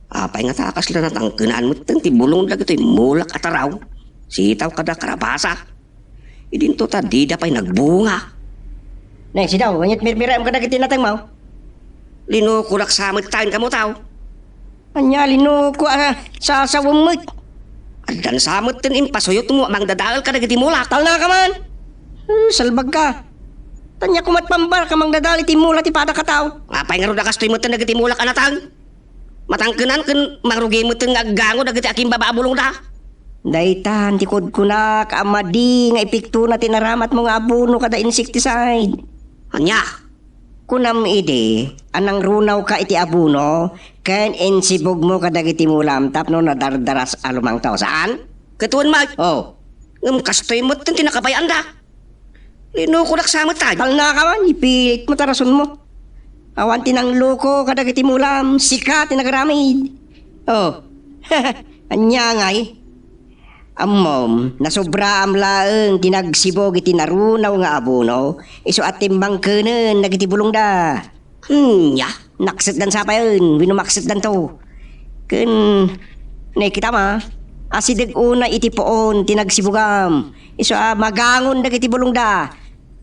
Apay ngata a kasla natangkenan metten ti bulong dagitoy mulak a taraw, sitaw kada karabasa? Idinto ta dida pay nagbunga. Ne, Sido, ania't mirmiraem kadagiti natengmo? Linukonak sa metten, ammotaw. Ania, linuko a sasawem met? Addan sa metten impasuyotmo a mangdadael kadagiti mulak. Talnaka man! Eh, salbagka. Ania koma ti pambarak a mangdadael iti mulak ti padaka a tao? Apay ngarud a kastoy metten dagiti mulak a nateng? Matangkenan ken marugi metten nga aggango dagiti akimbaba a bulongda. Daytan ti kudkunak a madi nga epektona ti naramatmo nga abono kada insecticide. Ania? Kunam idi a nangrunawka iti abono ken insibugmo kadagiti mulam tapno nadardaras a lumangtaw, saan? Ket wen met. Oh. Ngem kastoy metten ti nakabay-anda. Linukonak sa met, ay. Talnaka man, ipilitmo ta rasonmo. Awan ti nangluko kadagiti mulam, sika ti nagaramid. Oh. Ania ngay? Ammom, nasobraam laeng ti nagsibug iti narunaw nga abono, isu a timbangkenen dagiti bulongda. Ania? Naksetdan sa payen, wenno maksetdanto. Ken, ne, kitam, a, asideg unay iti puon ti nagsibugam. Isu a magangon dagiti bulongda.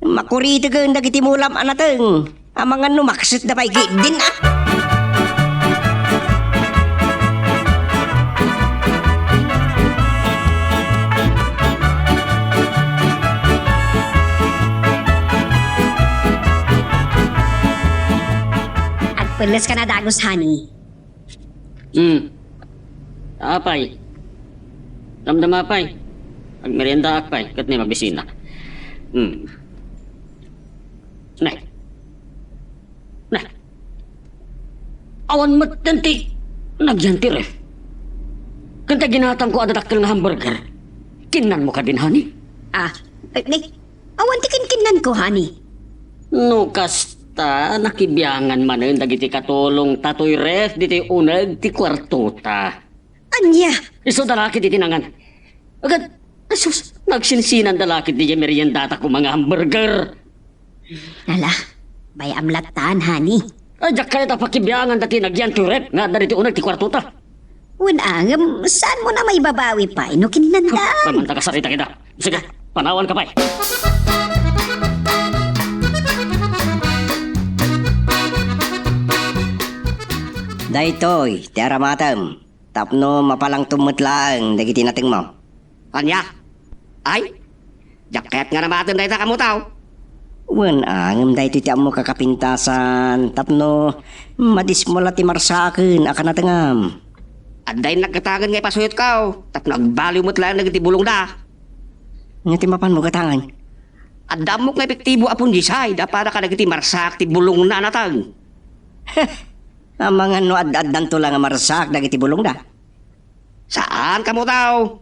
Makuritegen dagiti mulam a nateng. Amangan no maksetda pay ketdin, a. Agpelles ka na dagus, honey. Hmm. Apay. Damdama pay. Agmeriendaak pay, ket ni mabisina. Hmm. Ne. Ne. Awan metten ti nagyan ti ref. Ken ta ginatangko a dadakkel nga hamburger. Kinnanmo kadin, honey? Ah, eh, ni, awan ti kinkinnanko, honey. No kasta, nakibiangan manen dagiti katulongta toy ref ditoy uneg ti kuartota. Ania? Isu da la ketdi ti nangan. Agad, asus, nagsinsinanda la ketdi diay meriendata koma nga hamburger. Ala, bay-am lattan, honey. Ay, diak kayat a pakibiangan dati nagyan ti ref nga adda ditoy uneg ti kuartota. Wen, ngem, saanmo a maibabawi pay no kininandan? Manta kasarita kita. Sige, panawanka pay. Daytoy ti aramatem tapno mapalangtom met laeng dagiti natengmo. Ania? Ay, diak kayat nga aramaten dayta, Kamutaw. Wen, ngem daytoy ti ammok a kapintasan tapno madismo la ti marsaaken a kanatengam. Adda innak gatangen nga ipasuyotko tapno agbaliw met laeng dagiti bulongda. Ania ti mapanmo gatangen? Adda ammok nga epektibo a fungicide a para kadagiti marsaak ti bulongna a nateng. Amangan no ad-addanto la nga marsaak dagiti bulongda. Saan, Kamutaw.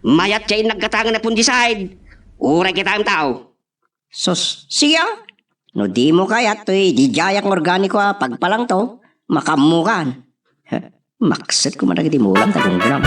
Mayat ti innak gatangen a fungicide. Uray kitaem, Taw. Sus, siya? No dimo kayat toy didiayak nga organiko a pagpalangto, makaammokan. Makset koma dagiti mulam ta gunggunam.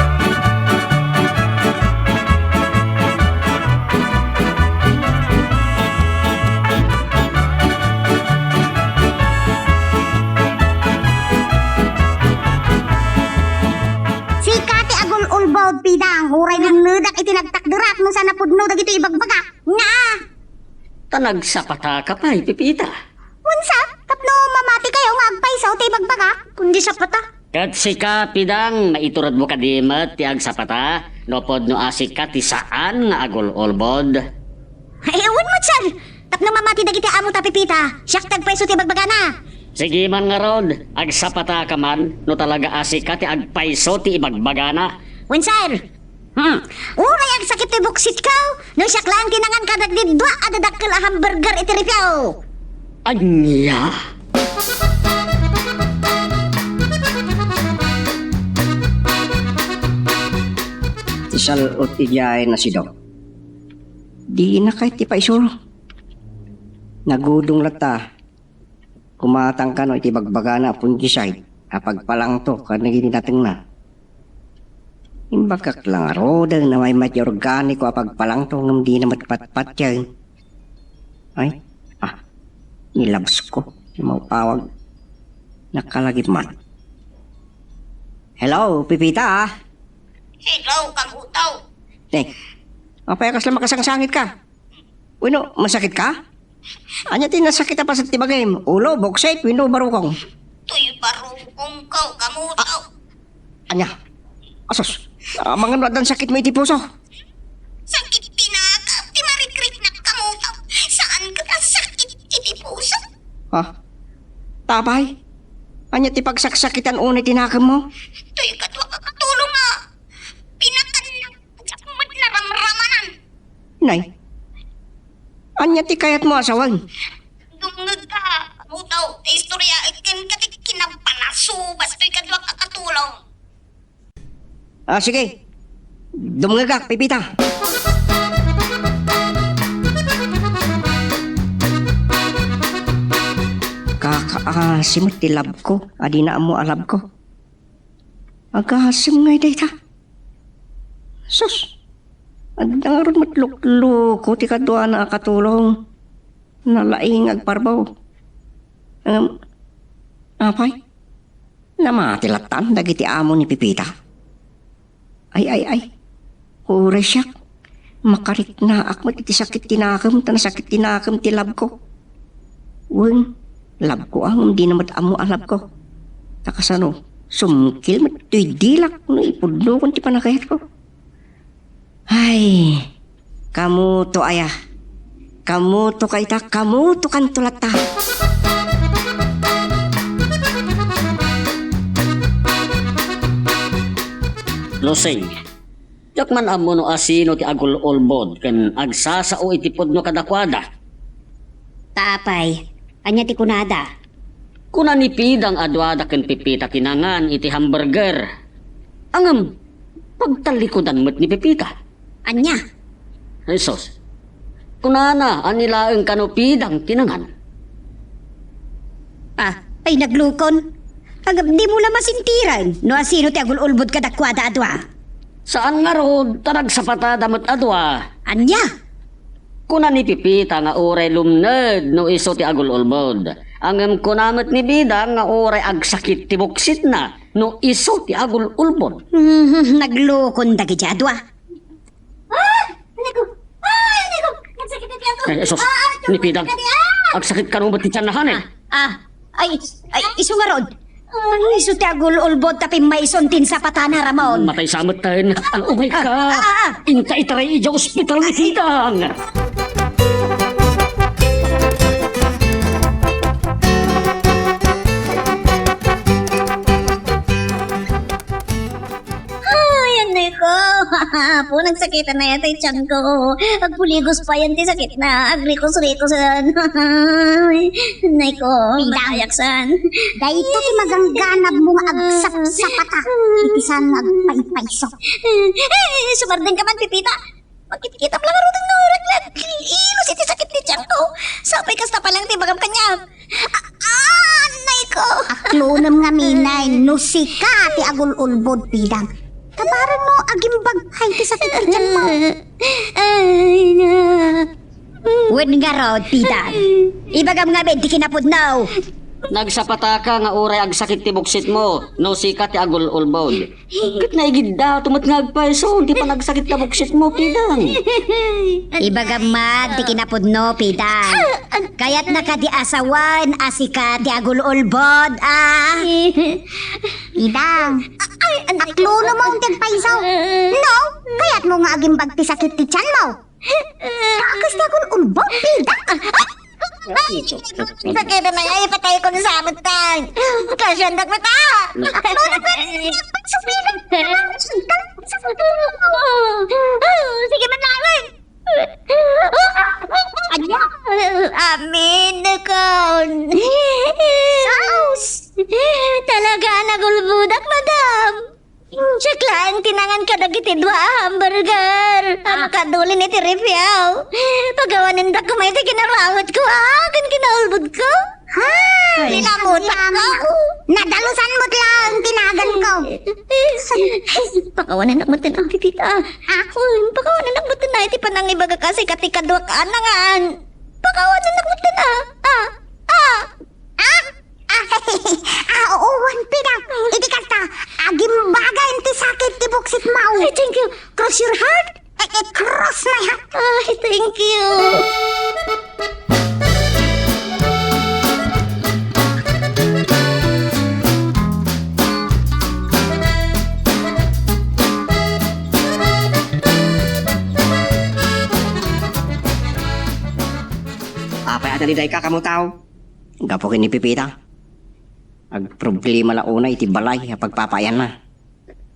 Sika ti agul-ulbod, Pidang, uray nunnudak iti nagtakderak no saan a pudno dagitoy ibagbagak. Nga! Ta nagsapataka pay, Pepita. Wen sa, tapno mamatikayo nga agpayso ti ibagbagak? Kundi sapata. Ket sika, Pidang, maituredmo kadi met ti agsapata, no pudno a sika ti saan nga agul-ulbod? Ay, wen met, sir. Tapno mamati dagiti amota, Pepita, siak ti agpayso ti ibagbagana. Sige man ngarud, agsapataka man, no talaga a sika ti agpayso ti ibagbagana. Wen, sir. Hmm. Uray agsakit ti buksitko, no siak laeng ti nangan kadagiti dua a dadakkel a hamburger iti refo. Ania? Ti sal-ot idiay nasidok. Dina kayat ti paisuro. Nagudong latta. Kumatang kano iti bagbagana a fungicide a pagpalangto kadagiti natengna. Imbagak la ngaruden a maymayat ti organiko a pagpalangto ngem dina met patpatien. Ay, ah, ni Labsko, ti maw-awag. Nakalagip man. Hello, Pepita, ah. Hello, Kamutaw. Eh, apay a kasla makasangsangitka? Wenno, masakitka? Ania ti nasakit a paset ti bagim? Ulo, buksik, wenno barukong? Toy barukongko, Kamutaw. Ania? Asus, amangan no addan sakitmo iti puso? Sakit ti nakam ti marikriknak, Kamutaw. Saan ket a sakit iti puso. Ha? Apay? Ania ti pagsaksakitan unay ti nakemmo? Toy kadua a katulong a pinakannak. Diak met naramramanan. Nay, ania ti kayatmo a sawen? Dumngegka, Kamutaw, ti istorya ken kadi kinapanasobas toy kadua a katulong. Ah, sige. Dumngegak, Pepita. Kakaasi met ti Labsko, a dina ammo a Labsko. Agasem ngay dayta. Sus, adda ngarud met lukluko ti kaduana a katulong. Nalaing agparbaw. Ngem, apay, namati lattan dagiti amo ni Pepita? Ay, ay, ay. Uray siak, makariknaak met iti sakit ti nakem, ta nasakit ti nakem ti Labsko. Wen, Labsko a ngem dina met ammo a Labsko. Ta kasano, sumkil met toy dilak no ipudnokon ti panagayatko. Ay, kamoto aya. Kamoto kayta, kamoto kanto latta. Lusing, diak man ammo no asino ti agul-ulbod ken agsasao iti pudno kadakuada. Ta apay, ania ti kunada? Kuna ni Pidang a duada ken Pepita ti nangan iti hamburger. Ngem, pagtallikudan met ni Pepita. Ania? Jesus. Kunana a ni laeng kano Pidang ti nangan. Ah, ay naglukon. Agap, dimo la masintiren no asino ti agul-ulbod kadakuada a dua. Saan ngarud, ta nagsapatada met a dua. Ania? Kuna ni Pipita nga uray lumned no isu ti agul-ulbod. Ngem kuna met ni Bidang nga uray agsakit ti buksitna no isu ti agul-ulbod. Mhm, naglukon dagiti a dua. Ah! Anay ko! Ay, anay ko! Nagsakit na tiyan ko! Ay, sus! Ah, ah, ni Pidang! Nagsakit na tiyan! Agsakit kano met ti tianna, honey? Ah, ah, ay, ay, isu ngarud. Ay, isu ti agul-ulbod ta pimmayson ti insapatana, Ramon. Matay sa metten. Ah, oh my God! Ah, ah, ah. Inta itaray idiay ospital ni Pidang! Ay, anay ko. Apo, nagsakitan na yata ti tiyan ko. Agpuligos pa yan ti sakitna. Agrikos-rikosan. Ay, anay ko. Pidang. Matayaksan. Dayta ti magangganabmo nga agsapsapata iti saan nga agpaypayso. Eh, sumardeng ka man, Pipita. Makitkitam la ngarud no uray aglaglilus iti sakit ti tiyan ko. Sapay kasta pay lang ti ibagam kaniak. Ah, ah, anay ko! Aklonem ngamin no sika ti agul-ulbod, Pidang. Ta bareng no agimbag pay ti sakit ti tianmo. Ay, na. Wen ngarud, Pidang. Ibagam ngamin ti kinapudno. Nagsapataka nga uray agsakit ti buksitmo no sika ti agul-ulbod. Ket naigiddato met nga agpayso ti panagsakit ta buksitmo, Pidang. Ibagam man ti kinapudno, Pidang. Kayatna kadi a sawen a sika ti agul-ulbod, a? Pidang, aklonem ti agpayso. No, kayatmo nga agimbag ti sakit ti tianmo. Kakas ti agul-ulbod, Pidang. Ay, sakit na, ay, patay ko na sa amat, tay. Kasiandak na ta. Sige man, lawen. Ania? Amin, nakon. Sus! Talaga, nagulbudak, madam. Siak laeng ti nangan kadagiti dua a hamburger a makadulin iti refiaw. Pakawanendak koma iti kinarawatko, a, ken kinaulbodko. Ha? Ay, linamutakko. Nadalusan met laeng ti naganko. Pakawanennak met ten, a, Pipita. A? Uy, pakawanennak met ten, a, iti panangibagak a sika ti kaduak a nangan. Pakawanennak met ten, a. A? A? Ah, ah, oo, wen, Pidang. Iti kasta, agimbaga ti sakit ti buksitmo. Ay, thank you. Cross your heart. Eh, eh, cross my heart. Ay, thank you. Apay a nalidayka, kamo tao? Gapu ken ni Pipita. Agproblema la unay iti balay a pagpapaayanna.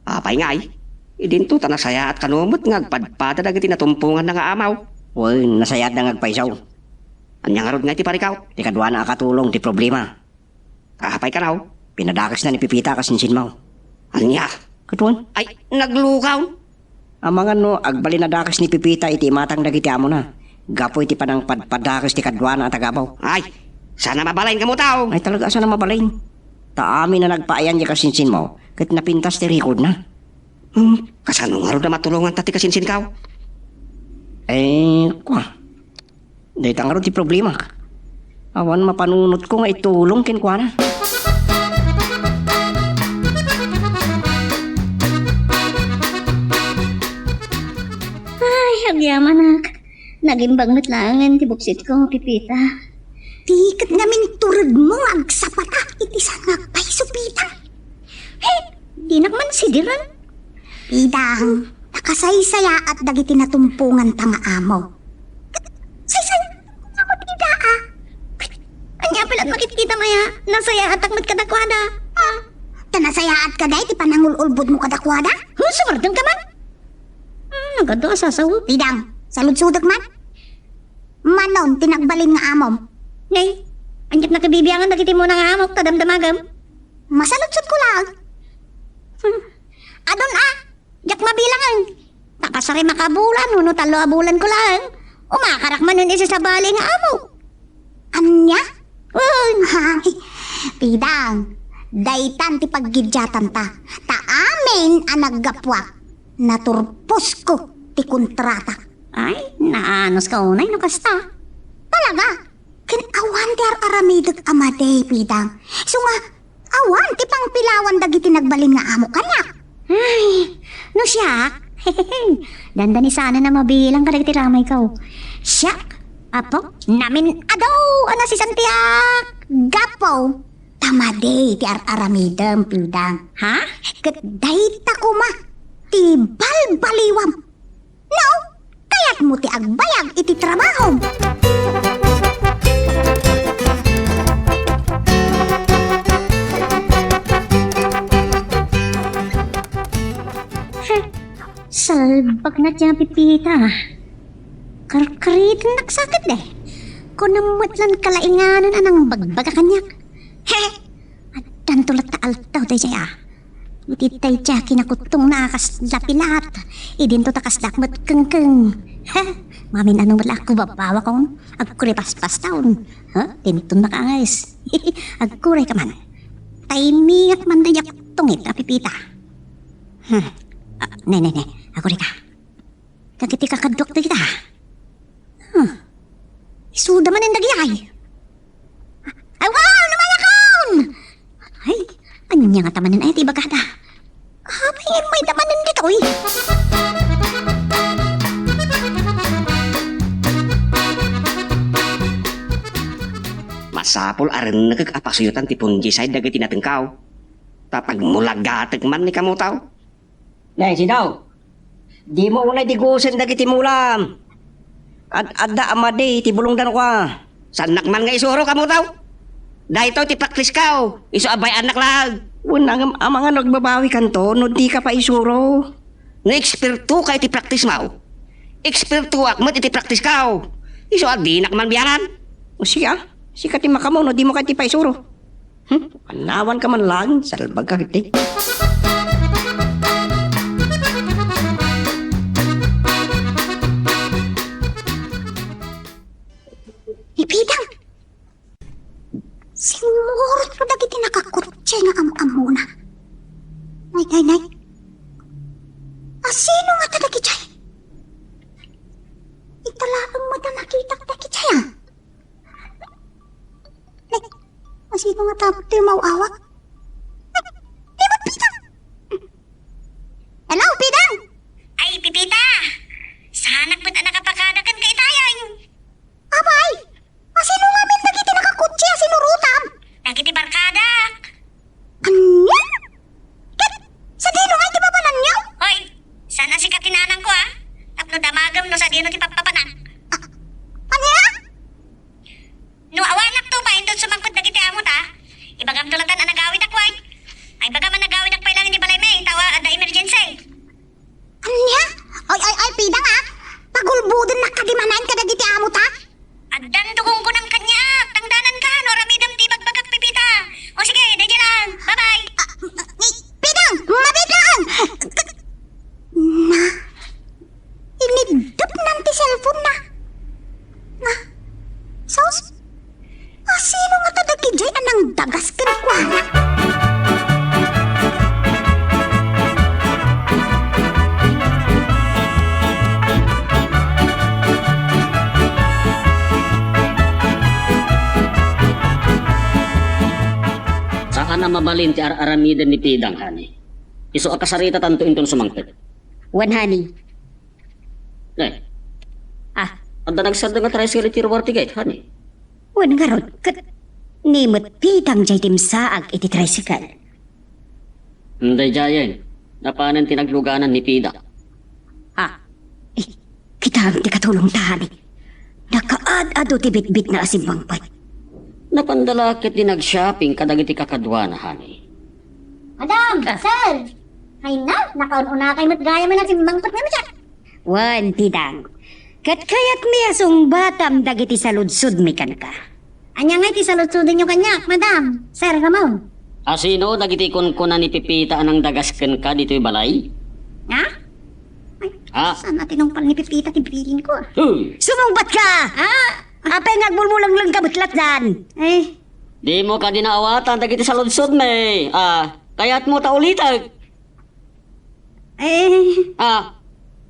Apay ngay? Idinto ta nasayaat kano met nga agpadpada dagiti natumponganna nga amaw. Wen, nasayaatda nga agpayso. Ania ngarud ngay ti parikaw? Ti kaduana a katulong ti problema. Apay kano? Pinadakesna ni Pipita a kasinsinmo. Ania? Ket wen? Ay, naglukaw! Amangan no agbalin a dakes ni Pipita iti imatang dagiti amona, gapu iti panangpadpadakes ti kaduana a tagabaw. Ay, saan a mabalin kamo tao? Ay, talaga, saan a mabalin? Ta amin a nagpaayan diay kasinsinmo, ket napintas ti recordna. Hmm, kasano ngarud a matulonganta ti kasinsinko? Eh, kua. Dayta ngarud ti problemak. Awan mapanunotko nga itulong kenkuana. Ay, agyamanak. Nagimbag met laengen ti buksitko, Pipita. Ti ket ngamin turedmo nga agsapata iti saan nga agpayso, Pita. He, dinak man sidiren. Pidang, nakasaysayaat dagiti natumponganta nga amo. Saysay, amo ti ida, a? Ania pay la makitkitam aya? Nasayaatak met kadakuada, a? Ta nasayaat kadi ti panangul-ulbodmo kadakuada? Huh, sumardeng ka man? Hmm, nagadu a sasaw. Pidang, saludsodek man? Manon ti nagbalin nga amom? Ngay, aniak nakibibiangan dagiti umuna nga amok ta damdamagem? Masaludsodko laeng. Hmm. Adun a, diak mabilangen. Ta kasari makabulan, wenno tallo a bulanko laeng. Umakarak manen iti sabali nga amok. Ania? Wen. Ay, Pidang, Daytan ti paggidiatanta, ta amin a naggapuak, naturposko ti kontratak. Ay, naanuska unay no kasta. Talaga? Ken awan ti ar-aramidek a madi, Pidang. Isu nga, awan ti pangpilawan dagiti nagbalin nga amo kaniak. Ay, no siak, dandani saan a mabilang kadagiti ramayko. Siak, Apo, namin-adu a nasisantiak. Gapu ta madi ti ar-aramidem, Pidang. Ha? Ket dayta koma ti balbaliwam. No, kayatmo ti agbayag iti trabahom. Salbagna ti Pipita. Karkaritennak sa ketdi. Kunam met lan kalainganan a nangbagbaga kaniak. He! Addanto latta aldaw daydiay a. Iti daydiay a kinakuttongna a kasla pilat, idinto ta kasla met kengkeng. He! Mamin-ano met la a kubabawakon, agkuripaspastaon. Ha? Dinton makaangayes. Agkurayka man. Timingak man daydiay a kuttongit a Pipita. Hmm. Ah, ne, ne, ne. Agkurayka. Dagiti kakaduak dagita. Huh. Isuda manen dagiti ay. Ay, wow! Namayakon! Ay, ania ngata manen ay ti ibagada? Apay, mayda manen ditoy? Masapul a rennekek a pasuyotan ti fungicide dagiti natengko. Ta pagmulagatek man ni kamotaw. Nay, sidaw. Dimo unay digusen dagiti mulam. Ad-adda a madi ti bulongda no kua. Saannak man nga isuro, kamotaw? Daytoy ti praktisko. Isu a bay-annak laeng. Wen, ngem amangan no agbabawikanto no dika pay isuro. No ekspertoka iti praktismo, ekspertoak met iti praktisko. Isu a dinak man biaran. O, sika, sika ti makaammo no dimo kayat ti paisuro. Hmm? Panawanka man laeng, salbagka ketdi. Ni Pidang! Simmurot dagiti nakakotse nga am-ammona. Nay, nay, nay. Asino ngata dagidiay? Ita laeng met a nakitak dagidiay, a. Ay, asino nga tapno ti maw-awak? Ay, di met Pidang! Hello, Pidang! Ay, Pipita! Saanak met a nakapakada kenka itayen. Apay, asino ngamin dagiti nakakotse a sinurotam? Dagiti barkadak. Ania? Ket sadino ngay ti papananyo? Hoy, saan a sika ti nanangko, a? Tapno damagem no sadino ti pappapanak. A-, ania? No awanakto, inton sumangpet dagiti amota, ibagamto latta a nagawidak, wen. Ay, ibagam a nagawidak pay laeng iti balaymi, ta awan adda emergency. Ania? Ay, ay, ay, Pidang, a. Pagulbodennak kadi manen kadagiti amota. Addanto kunkunam kaniak, tangdananka no aramidem ti ibagbagak, Pipita. O sige, daydiay laeng. Bye-bye. A, ni, Pidang, mabiit laeng. Na, iniddepnan ti cellphone-na. Na, sus, asino ngata dagidiay a nangdagas kenkuana? Saan a mabalin ti ar-aramiden ni Pidang, honey. Isu a kasaritatanto inton sumangpet. Wen, honey. Eh. Ah. Adda nagsardeng a tricycle iti ruar ti gate, honey. Wen ngarud, ket ni met Pidang diay dimsaag iti tricycle. Daydiayen, napanen ti nagluganan ni Pidang. Ah. Eh, kitaem ti katulongta, honey. Nakaad-adu ti bitbitna a simmangpet. Napanda la ketdi nag-shopping kadagiti kakaduana, honey. Madam, ah, sir! Ay na, nakaun-unakay met gayamen a simmangpet nga siak. Wen, Pidang. Ket kayatmi a sungbatam dagiti saludsodmi kenka. Ania ngay ti saludsodenyo kaniak, madam? Sir Ramon? Asino dagiti kunkuna ni Pipita a nangdagas kenka ditoy balay? Ha? Ay, ah, saan a tinungpal ni Pipita ti bilin ko, a? Hoy! Sumungbatka! Ah! Apay nga agmulmulenglenka met lattan? Eh, Dimo kadi naawatan dagiti saludsodmi. Ah, kayatmo ta ulitek? Eh. Ah,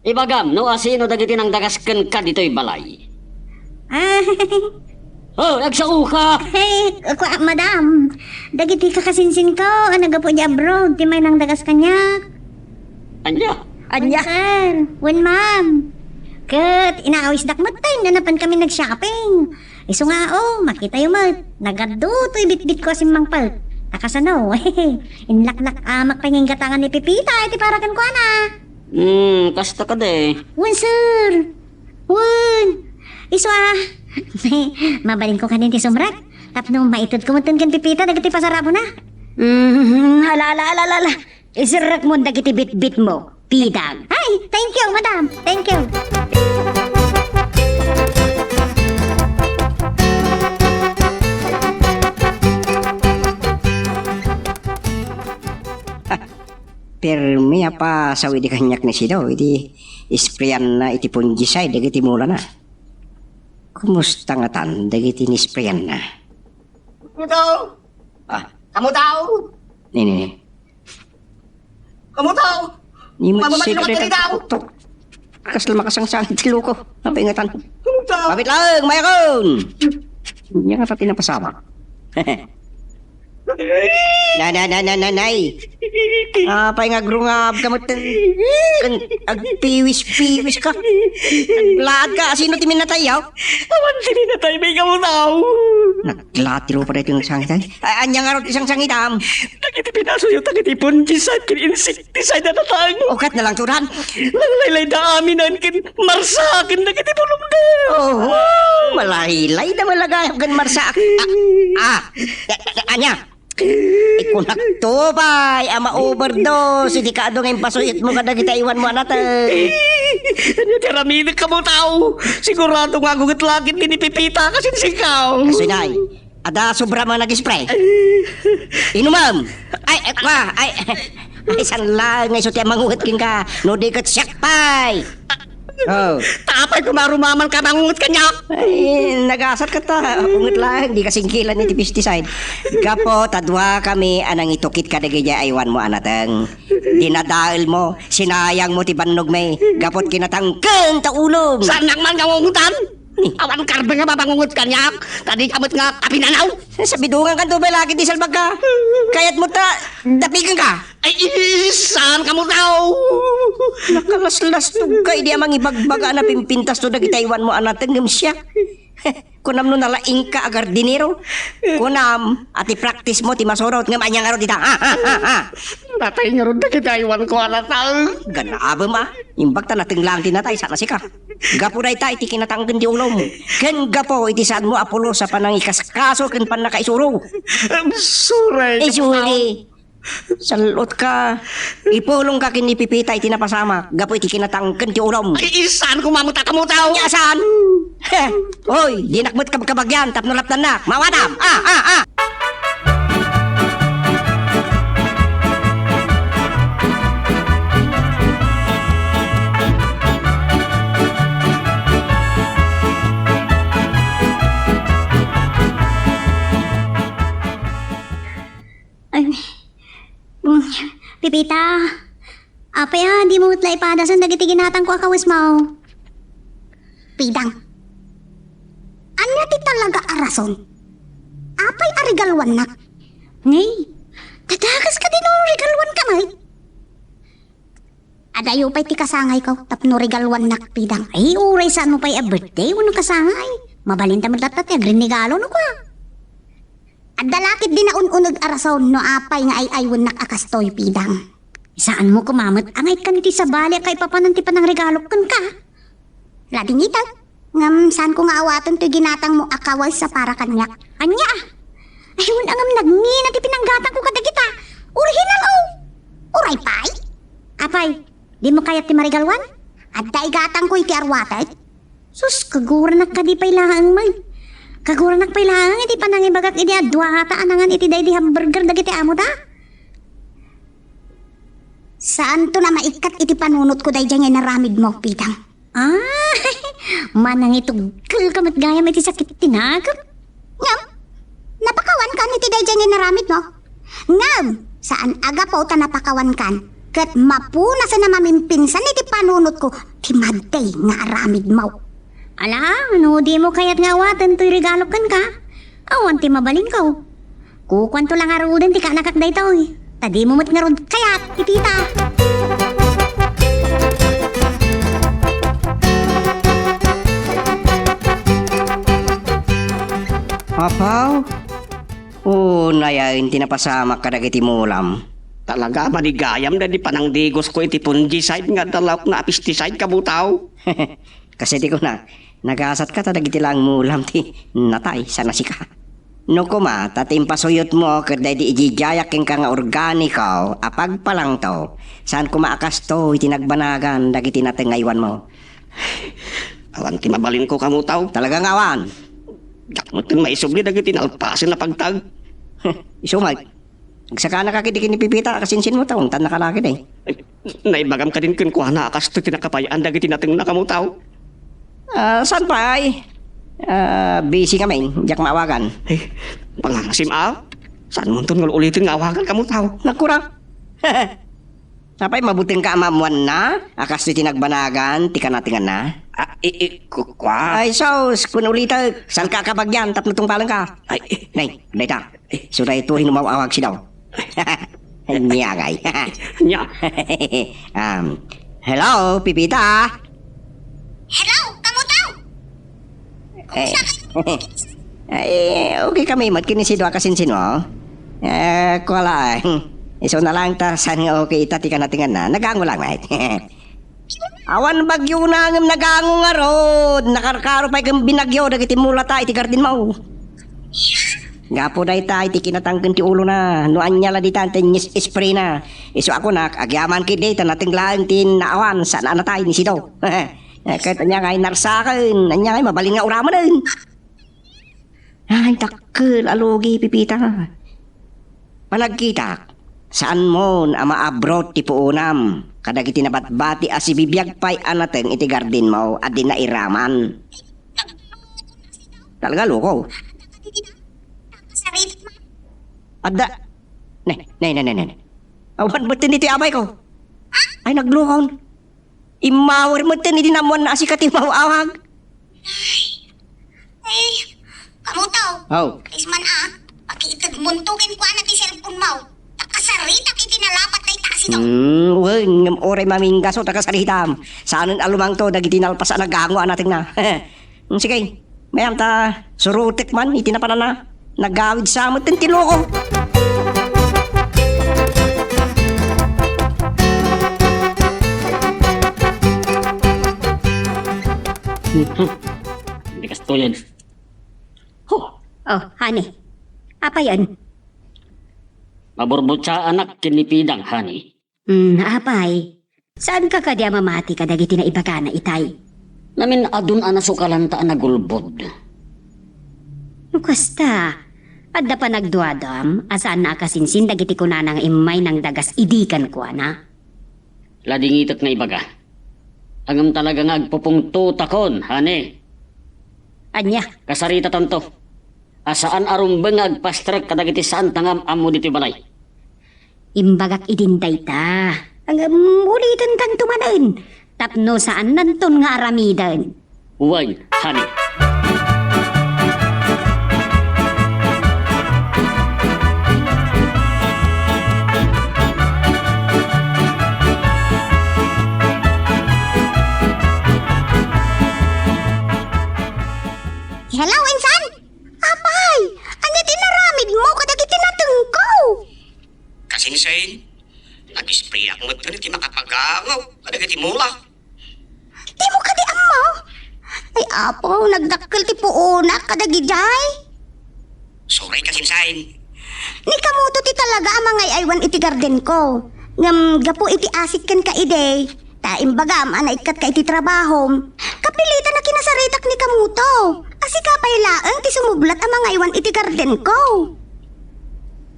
ibagam no asino dagiti nangdagas kenka ditoy balay. Ah. Oh, nagsaoka! Hey, kua, madam. Dagiti kakasinsinko a naggapu idiay abroad ti may nangdagas kaniak. Ania? Ania? Wen, sir. Wen, ma'am. Ket inaawisdak met ta inna napankami nag-shopping. Isu nga, oh, makitayo met. Nagadu toy bitbitko a simmangpet. Ta kasano? Inlaklak-amak pay nga inggatangan ni Pepita iti para kenkuana. Hmm, kasta kadi. Wen, sir. Wen. Isu a. Mabalinko kadin ti sumrek. Tapno maitedko metten ken Pepita dagiti pasarabona. Hmm, ala, ala, ala, ala, ala. Iserrekmon dagiti bitbitmo, Pidang. Ay, thank you, madam. Thank you. Permi a pasaw idi kaniak ni Sido, idi isprayanna iti fungicide dagiti mulana. Kumusta ngatan dagiti nisprayanna? Kamu tao? Ah. Kamu tao? Ni, ni, ni. Kamu tao? Ni, Mama, sekreto, matino ka tao? Tok. Kasla makasangsang ti loko. Apay ngatan? Kamu tao? Kapit laeng, mayakon! Ania ngata ti napasamak? Na, na, na, na, na, nay. Apay nga agrungabka met ken agpiwis-piwis ka? Naglaat ka? Asino ti minatay, yaw? Awan ti minatay, may kamu tao. Naglaat ti rupa daytoy nga sangit, ay. A-, ania ngarud ti sangsangitam? Dagiti pinasuyo, dagiti fungicide ken insecticide a natang. O, ket nalangsuran? Nanglaylayda aminen ken marsaken dagiti bulongda. Oh, malaylayda malagayam ken marsaak. Ah, ah, a-, a-, ania? Ikunakto pay a ma-overdose iti kaadu nga impasuyotmo kadagiti aywanmo a nateng. Ania ti aramidek, kamu tao? Sigurado nga agunget laeng ti ni Pepita, kasinsinkaw. Kastoy, nay. Adda sobra man nag-spray. Inumem. Ay, ay, kwa, ay, ay, saan laeng nga isu ti amangunget kenka? No di ket siak pay. Oh. Ta apay koma rumaman ka mangunget kaniak? Ay, nagasat ka ta. Unget laeng, di kasingkilan iti pesticide. Gapu ta dua kami a nangitukit kadagiti aywanmo a nateng. Dinadaelmo, sinayangmo ti bannogmi, gapu ti kinatangken ta ulom. Saannak man nga ngungutan? Awan karbe nga mamangungot kaniak, ta dika met nga kapinanaw. Sabidongan kanto pay laki ti salbagka. Kayatmo ta dapigenka? Ay, i-, saan kamu tao? Nakalaslastogka idi a mangibagbaga a napimpintasto dagiti aywanmo a nateng ngem siak. Kunam no nalaingka a gardinero? Kunam a ti praktismo ti masurot ngem ania ngarud dita? Ha, ha, ha, ha? Natay ngarud dagiti aywanko a nateng. Ganabem a. Imbag ta nateng laeng ti natay, saan a sika. Gapu dayta iti kinatangken ti ulom. Ken gapu iti saanmo a pulos a panangikaskaso ken pannakaisuro. Em, sorry. Eh, sorry. Sal-otka. Ipulongka ken ni Pepita iti napasamak gapu iti kinatangken ti ulom. Ay, saan koma met a kamu tao? Ania saan? Heh. Hoy, dinak met kabkabagian tapno lapdannak. Maawatam. Ah, ah, ah. Ay, mm, Pepita, apay a, dimo met la ipadasen dagiti ginatangko a kawesmo? Pidang, ania ti talaga a rason? Apay a regaluannak? Ngay, tadagas kadi no regaluanka met? Adayo pay ti kasangayko tapno regaluannak, Pidang. Ay, uray saanmo pay a birthday wenno kasangay. Mabalinta met latta ti agrinregalo no kua. Adda la ketdi naun-uneg a rason no apay nga ay-aywennak a kastoy, Pidang. Saanmo koma met a nga ikkan iti sabali a kaipapanan ti panangregalok kenka? Ladingitan. Ngem saanko nga awaten toy ginatangmo a kawes a para kaniak. Ania? Ay, wen a ngem nagngina ti pinanggatangko kadagita. Original, oh! Uray pay? Apay, dimo kayat ti marigaluan? Adda igatangko iti aruatek. Sus, kaguranak kadi pay laeng, may. Kaguranak pay laeng iti panangibagak idi adua ta anangan iti daydi hamburger dagiti amoda. Saanton a maikkat iti panunotko daydiay nga inaramidmo, Pidang. Ah, manangitugkelka met gayam iti sakit ti nakep. Ngem, napakawanka iti daydiay nga inaramidmo. Ngem, saan a gapu ta napakawankan, ket mapunasen a mamimpinsan iti panunotko ti madi nga aramidmo. Ala, no dimo kayat nga awaten toy regalo kenka, awan ti mabalinko. Kukuanto la ngaruden ti kaanakak daytoy, ta dimo met ngarud kayat, Pepita. Apaw, unay a ti napasamak kadagiti mulam. Talaga, manigayam daydi panangdigosko iti fungicide nga adda la ukna a pesticide, kamutaw. Kas iti kunak, nagasatka ta dagiti laeng mulam ti natay sana sika. No koma, ta ti impasuyotmo ket daydi ididiayak kenka nga organiko a pagpalangto, saan koma a kastoy ti nagbanagan dagiti nateng nga aywanmo. Awan ti mabalinko, kamutaw. Talaga nga awan. Diak met maisubli dagiti nalpasen a pagtag. Isu met. Agsakanaka kadi ken ni Pepita a kasinsinmo ta ungtan nakalaki day. Ay, naibagam kadin kenkuana a kastoy ti nakapay-an dagiti natengna, kamutaw. Ah, saan pay? Ah, busy ngamin, diak maawagan. Ay, pangngangsim a? Saanmonton nga ul-uliten nga awagan, kamutaw? Nagkurang. Apay, mabutengka a maammoanna a kastoy ti nagbanagan ti kanatenganna? Ah, i-, i-, ku-, kua? Ay, sus, kun ulitek, salka a kabagian tapno tungpalenka. Ay, i- Nay, dayta. Isu daytoy no maawag sidaw. Nia, ngay. Nia. Um, hello, Pepita? Hello, kamutaw? Eh, ay, okay kami met ken ni Sido a kasinsinmo. Eh, kua laeng. Isu na laeng ta saan nga okay ita ti kanatenganna. Nagango laeng met. Awan bagyona ngem nagango ngarud. Nakarkaro pay ken binagyo dagiti mulata iti gardenmo. Gapu dayta iti kinatangken ti ulona. No ania la dita ti inyis-, isprayna. Isu a kunak, agyaman ketdi ta nateng laeng ti naawan saan a natay ni Sido. Eh, ket ania ngay narsaken, ania ngay mabalin nga uramenen. Ay, dakkel a lugi, Pepita. Panagkitak, saanmon a maabrot ti puonam kadagiti nabatbati a sibibiag pay a nateng iti gardenmo a di nairaman. Talaga, loko. Adda. Ne, ne, ne, ne, ne. Awan metten iti abayko. Ay, naglukon. Immawer metten idi naammoanna a sika ti maawag. Ay, kamutaw. Aw. Please man, ah, pakiitegmonto kenkuana ti cellphone-mo. Ta kasaritak iti nalapat dayta a Sido. Hmm, wen, ngem uray maminggaso ta kasaritam. Saanen a lumangto dagiti nalpas a nagango a natengna. Hmm, sige, mayam ta surotek man iti napananna. Nagawid sa met ti loko. Di kastoyen. Ho! Oh, honey. Apayen? Maburbutsaanak ken ni Pidang, honey. Hmm, apay. Saanka kadi a mamati kadagiti naibagana itay? Namin-adun a nasukalanta a nagulbod. No kasta, adda panagduadam a saanna a kasinsin dagiti kunana nga immay nangdagas idi kenkuana? Ladingitek nga ibaga. Ngem talaga nga agpupungtotakon, honey. Ania? Kasaritatanto a saan a rumbeng nga agpastrek kadagiti saanta nga am-ammo ditoy balay. Imbagak idin dayta. Ngem ulitentanto manen tapno saannanton nga aramiden. Wen, honey. Hello, insan? Apay, ania ti inaramidmo kadagiti natengko? Kasinsin, nag-isprayak met ken iti makapagango kadagiti mula. Dimo kadi ammo? Ay, Apo, nagdakkel ti puonak kadagidiay. Sorry, kasinsin. Ni kamoto ti talaga a mangay-aywan iti gardenko. Ngem gapu iti asik kenka idi, ta imbagam a naikkatka iti trabahom, kapilitan a kinasaritak ni kamoto. A sika pay laeng ti sumublat a mangaywan iti gardenko.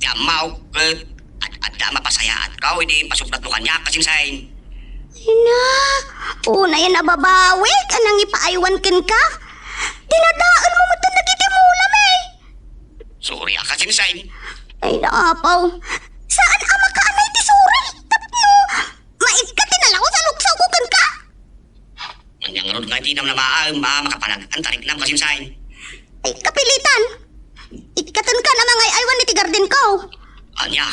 Ti ammaok ket ad-, adda mapasayaatko idi pasublatmo kaniak, kasinsin. Ina, unay a nababawik a nangipaaywan kenka. Dinadaelmo metten dagiti mulam, eh. Sorry a, Kasinsin. Ay, naapaw. Saan a makaanay ti sorry? Tapno maikkat ti nalaus a luksawko kenka. Ania ngarud nga iti namnamaam a makapanag-an ta riknam, Kasinsin? Ay, kapilitan. Ikkatenkan a mangay-aywan iti gardenko. Ania?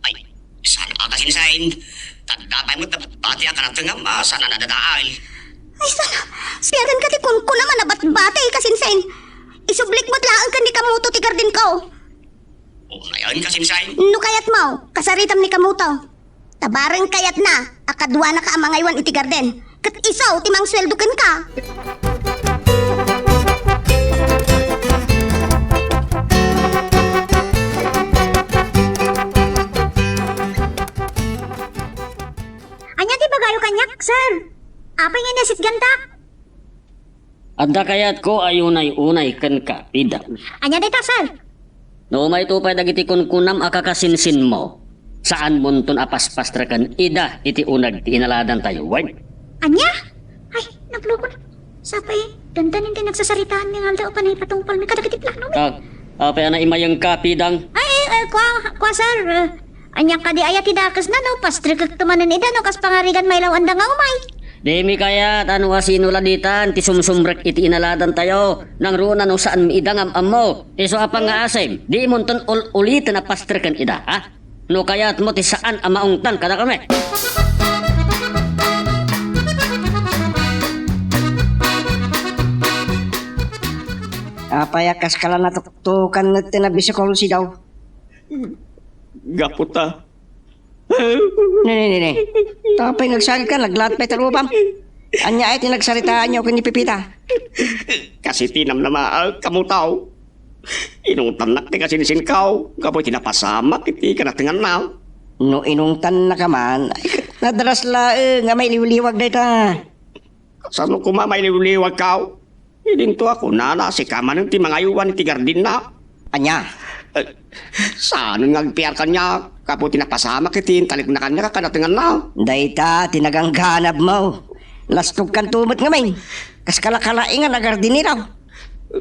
Ay, saan a, Kasinsin? Tadda pay met nabati a kanatengam a saan a nadadael. Ay, saan a? Siyagan ka ti kunkunam a nabatbati, Kasinsin. Isublik met laeng ken ni Kamuto ti gardenko. O, ngayon, Kasinsin? No kayatmo, kasaritam ni Kamuto. Ta bareng kayatna a kaduanaka a mangaywan iti garden, ket isu ti mangsueldo kenka. Ania ti ibagayo kaniak, sir? Apay nga inasitgantak? Adda kayatko a unay-unay kenka, Pidang. Ania dayta, sir? No umayto pay dagiti kunkunam a kakasinsinmo, saanmonton a paspastreken ida iti uneg ti inaladantayo, wen? Ania? Ay, naglukon. Sapay, dandanin ti nagsasaritaan ni Alda a panay patungpalmi kadagiti planomi. Ah, apay a naimayengka, Pidang? Ay, eh, kua, kua, sir. Eh, ania kadi aya ti dakesna, no? Pastrekek manen ida, no? Kas pangarigan, mailawanda nga umay. Dimi kayat a no asino la ditan ti sumsumrek iti inaladantayo. Nangruna no saanmi ida nga am-ammo. Isu a pangngaasem, dimonton ul-uliten a pastreken ida, ha? No kayatmo ti saan a maungtan kadakami. Apay a kaskala natuktukan met ti nabisikol sidaw? Gapu ta. Ne, ne, ne, ne. Tapay nga agsaedka, naglaat pay ti lubam. Ania ay ti nagsaritaanyo ken ni Pepita? Kas iti namnamaak, Kamuto. Inungtannak ti kasinsinko gapu iti napasamak iti kanatenganna. No inungtannaka man, ay, nadaras laeng nga mailiwliwag dayta. Kasano koma mailiwliwagko? Idinto a kunana, sika manen ti mangaywan iti gardenna. Ania? Eh, saanen nga agpiar kaniak gapu ti napasamak iti intalekna kaniak a kanatenganna. Dayta ti nagangganabmo. Lastogkanto met ngamin. Kas kalakalaingan a gardinero.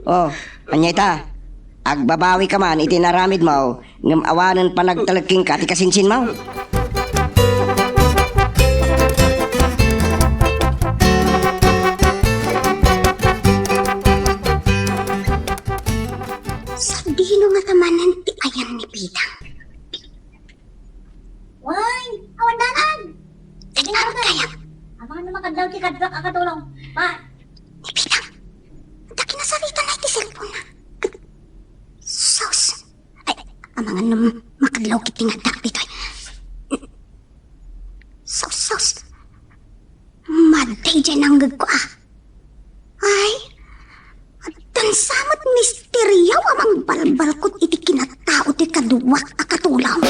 Oh, ania ita? Agbabawika man iti inaramidmo, ngem awanen panagtalek kenka ti kasinsinmo. Sadino ngata manen ti ayan ni Pidang? Wen, awan danag! Dagiti arugan! Amangan no makadlaw ti kaduak a katulong. Bye! Ni Pidang, adda kinasaritan iti cellphone-na. Sus! Ay, amangan no makadlaw ket ti nga addaak ditoy. Sus, sus! Madi idiay nangngegko, a. Ay, addan sa met misterio a mangbalbalkot iti kinatao ti kaduak a katulong.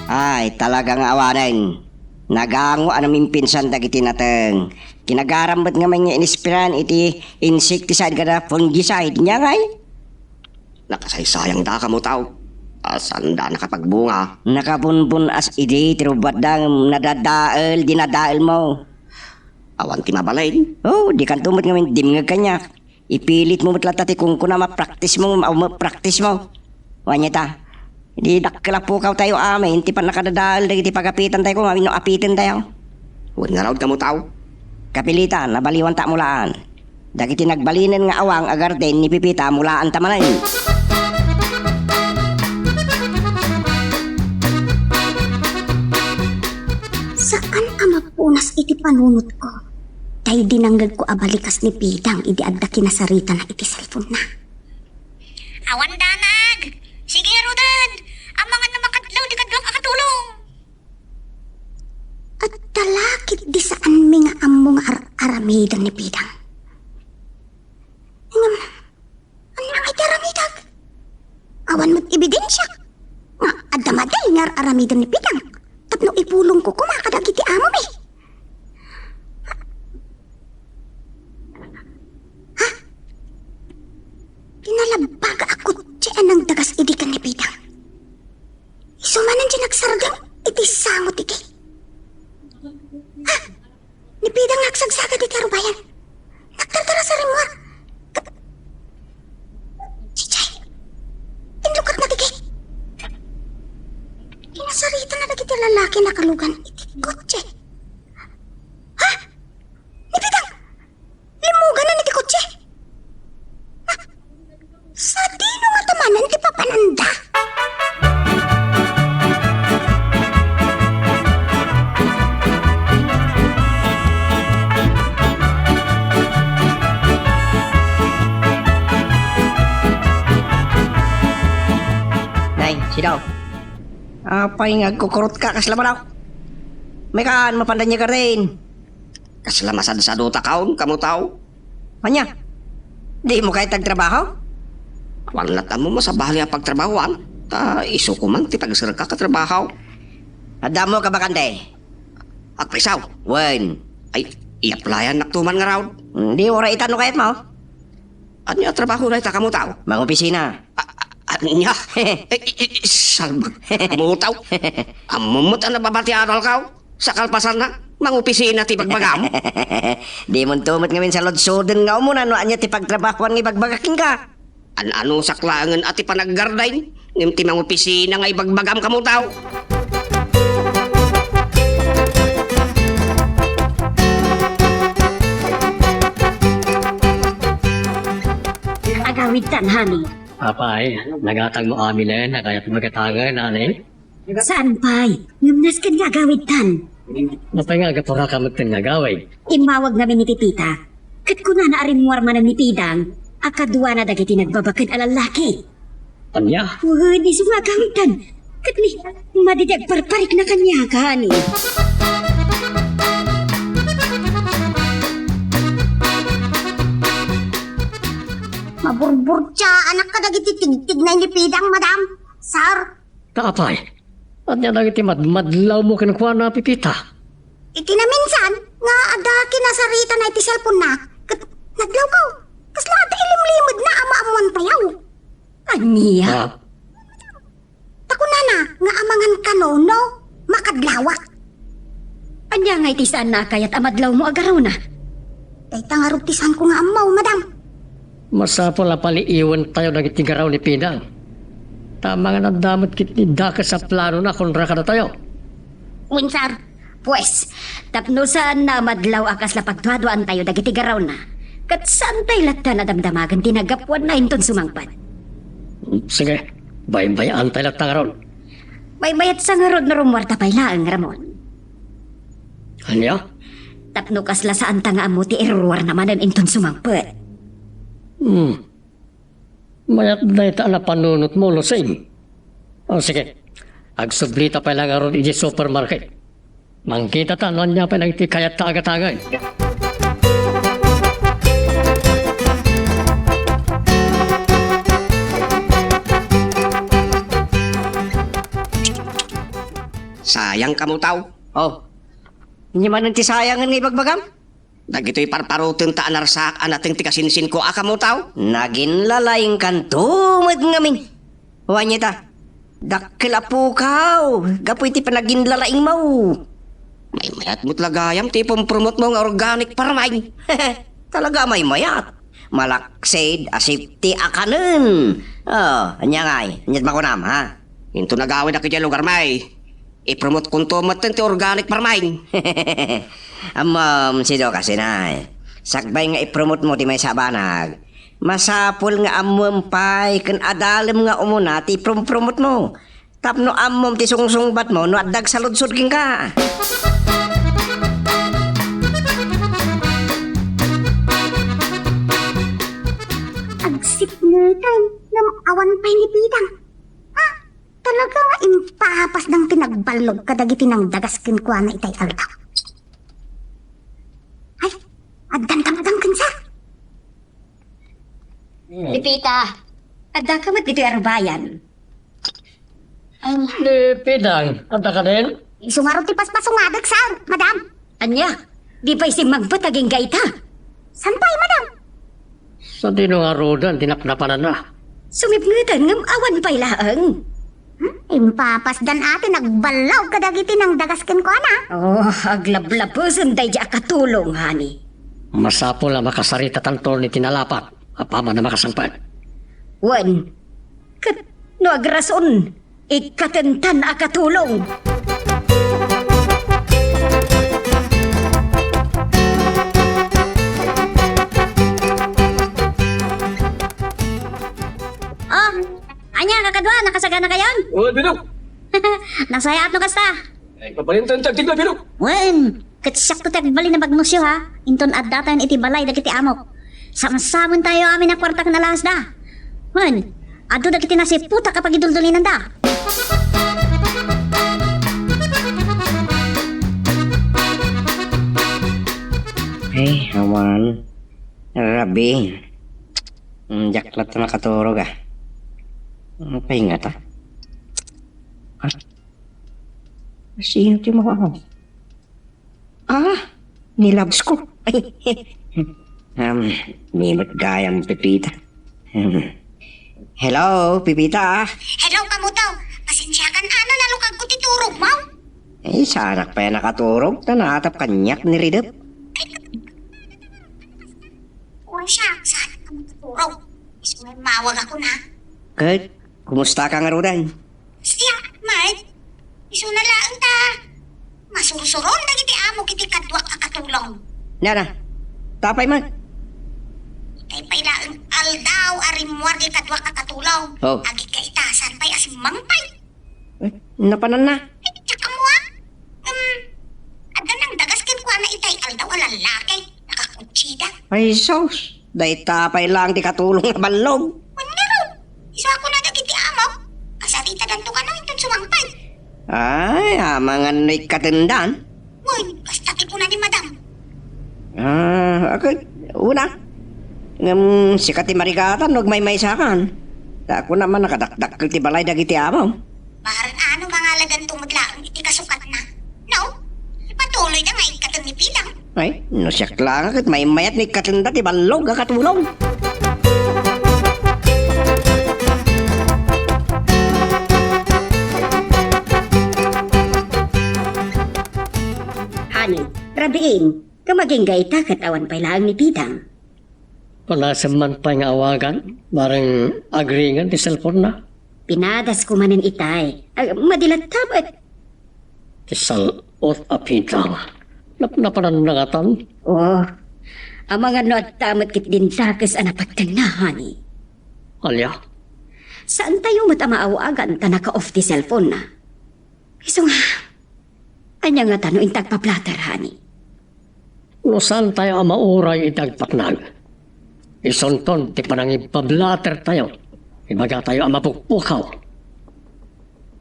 Ay, talaga nga awanen. Nagango a namimpinsan dagiti nateng. Kinagaram met ngamin nga inisprayan iti insecticide kada fungicide. Ania ngay? Nakasaysayangda, Kamuto. A, saanda nakapagbunga. Nakabunbun-as idi ti rubbatda ngem nadadael, dinadaelmo. Awan ti mabalin. Oh, dikanto met ngamin dimngeg kaniak. Ipilitmo met latta ti kunkunam a praktismo, a, praktismo. Wen ita. Idi dakkel a pukawtayo amin ti pannakadadael dagiti pagapitantayo, koma wenno apitentayo. Wen ngarud, Kamuto. Kapilitan a baliwanta mulaan. Dagiti nagbalinen nga awang a garden ni Pepita, mulaanta manen. Saan a mapunas iti panunotko, ta idi nangngegko a balikas ni Pidang idi adda kinasaritana iti cellphone-na. Awan danag! Sige ngaruden! Amangan no makadlaw ti kaduak a katulong! Adda la ketdi saanmi nga ammo nga ar-aramiden ni Pidang. Ngem, ania ngay ti aramidek? Awan met ebidensia nga adda madi nga ar-aramiden ni Pidang tapno ipulongko koma kadagiti amomi. Ha? Pinalabbaga a kotse a nangdagas idi ken ni Pidang. Isu manen ti nagsardeng iti sango ti gate. Ha? Ni Pidang nga agsagsagadi kinakalugan iti kotse. Ha? Ni Pidang! Limmuganan iti kotse? Ha? Sadino nga tumanan ti papananda? Nay, sidaw. Apay nga agkukurotka kasla manaw? Mekan, mapanda nia garden. Kasla masadsadutakon, kamo tao. Ania? Dimo kayat agtrabaho? Awan la't ammom a sabali a pagtrabahoan, ta isuko man ti pagserka ka trabaho. Adda ammo ka bakante? Agprisaw? Wen. Ay, i-applyan-nakto man ngarud. Hmm, di, uray itan no kayatmo. Ania a trabaho dayta, kamo tao? Mangopisina. A-, a-, ania? Eh, i-, i-, salbag. Kamo tao. Ammom met a nababa ti adalkaw. Sa kalpasanna, mangopisina ti bagbagam. Dimonto met ngamin saludsodon nga umuna no ania ti pagtrabahoan nga ibagbagak kenka. An-anusak laengen a ti panaggarden, ngem ti mangopisina nga ibagbagam, kamo tao. Agawidtan, honey. Apay, nagatangmo aminen a kayatmo gatangen, honey? Saan pay? Ngem nasken nga agawidtan. Apay nga agapuraka met ken nga agawid? Immawag ngamin ni Pipita. Ket kunana a rimmuar manen ni Pidang a kaduana dagiti nagbabaken a lallaki. Ania? Wen, isu nga agawidtan. Ket ni, madi ti agparparikna kaniaka, honey. Maburburtiaanak kadagiti tigtignay ni Pidang, madam. Sir, Ta apay, ania dagiti madmadlawmo kenkuana, Pipita? Iti naminsan nga adda kinasaritana iti cellphone-na, ket nadlawko. Kasla adda ilimlimedna a maammoan tayaw. Ania? Ah. Ta kunana nga amangan kano no makadlawak. Ania ngay ti saanna a kayat a madlawmo a garuna? Dayta ngarud ti saanko nga ammo, madam. Masapul a paliiwentayo dagiti garaw ni Pidang. Ta amangan adda met ketdi dakes a planona kontra kadatayo. Wen, sir. Pues, tapno saanna a madlaw a kasla pagduaduaantayo dagiti garawna, ket saantay latta a damdamagen ti naggapuanna inton sumangpet. Sige, baybay-antay latta ngarud. Maymayatsa ngarud no rummuarta pay laeng, Ramon. Ania? Tapno kasla saanta nga ammo ti iruruarna manen inton sumangpet. Hmm. Mayat dayta a napanunotmo, Lucing. O, sige. Agsublita pay la ngarud idiay supermarket. Mangkitata no ania pay dagiti kayatta a gatangen. Sayang kamo tao. Oh. Ania manen ti sayangen nga ibagbagam? Dagitoy parparutenta a narsaak a nateng ti kasinsinko a kamo tao. Naginlalaingkanto met ngamin. Wen, ita, dakkel a pukaw gapu iti panaginlalaingmo. Maymayat met la gayam ti ipumpromotmo nga organic farming. Talaga a maymayat. Malaksid a safety a kanen. Oh, ania ngay? Aniat makunam, ha? Inton agawid a kadiay lugarmi, ipromotkonto metten ti organic farming. Ammom, sido kasinay. Sakbay nga ipromotmo ti maysa a banag, masapul nga ammom pay ken adalem nga umuna ti iprompromotmo. Tapno ammom ti sungsungbatmo no adda agsaludsod kenka. Agsipngetan, ngem awan pay ni Pidang. Ha? Talaga nga impapasdan ti nagballog kadagiti nangdagas kenkuana itay aldaw. Ay, addan ta madam kensa. Ni Pita, adda ka met ditoy arubayan. Ay, ni Pidang, adda ka din? Isu ngarud ti paspasungadek, sir, madam. Ania? Di pay simmangpet agingga ita? Saan pay, madam? Sadino ngaruden ti napnapananna? Sumipngetan ngem awan pay laeng. Hmm? Impapasdan a ti nagballaw kadagiti nangdagas kenkuana. Oh, aglablabesen daydi a katulong, honey. Masapul a makasaritatanto iti nalapat apaman a makasangpet. Wen, ket no agrason, ikkatentan a katulong. Kakadua, nakasagana kayon? Oo, Bidok. Nasayaat no kasta. Ay, papalintan ti agtigna, Bidok. Wen, ket siakto ti agbalin a bagnosyo, ha? Inton addatayon iti balay dagiti amok. Samsamontayo amin a kuarta ken alahasda. Wen, adu dagiti nasiputak a pagiduldulinanda. Ay, awan. Rabii. Mm, diak latta nakaturog, a. Ano pay ngata? Ah, sino ti mawawag? Ah, ni loves ko. Um, nimot gayam, Pepita. Hmm. Hello, Pepita. Hello, Kamuto. Pasensiakan, ano, nalukagko ti turogmo? Eh, saanak pay a nakaturog, ta naatap kaniak ni Ridep. Wen, siak, saan ka makaturog? Isu nga immawagakon, a. Ket, kumusta ka ngaruden? Siak met. Isuna laeng ta masursuron dagiti amok iti kaduak a katulong. Nana, tapay met. Itay pay laeng aldaw a rimmuar di kaduak a katulong. Oh. Agikka ita, saan pay a simmangpay? Eh, napananna? Ay, diak ammo, a. Em, adda nangdagas kenkuana itay aldaw a lallaki. Nakakutsida. Ay, sus. Dayta pay laeng ti katulong a ballog. Wen ngarud, isu a kuna dagiti amok. Kasaritadanto kano inton sumangpet. Ay, amangan no ikkatendan. Wen, kasta ti kuna ni Madam. Ah, ket, una. Ngem sika ti marigatan no agmaymaysakan. Ta kuna man nakadakdakkel ti balay dagiti amom. Bareng ano mangaladanto met laeng iti kasukatna. No? Ipatuloyda nga ikkaten ni Pidang. Ay, no siak laeng ket maymayat no ikkatenda ti ballog a katulong. Honey, rabiin, ngem agingga ita ket awan pay laeng ni Pidang. Kunasem man pay nga awagan, bareng agringan ti cellphone-na. Pinadasko manen itay. Ay, madi latta met. Ti sal-ot a Pidang. Nap-, napananna ngatan? Oh. Amangan no adda met ket dindakes a napattengnga, honey. Ania? Saantayo met a maawagan ta naka-off ti cellphone-na. Isu nga, ania ngata no inta agpa-blotter, honey? No saantayo a mauray iti agpatnag, isunton ti panangippa-blotter-tayo. Ibagatayo a mapukpukaw.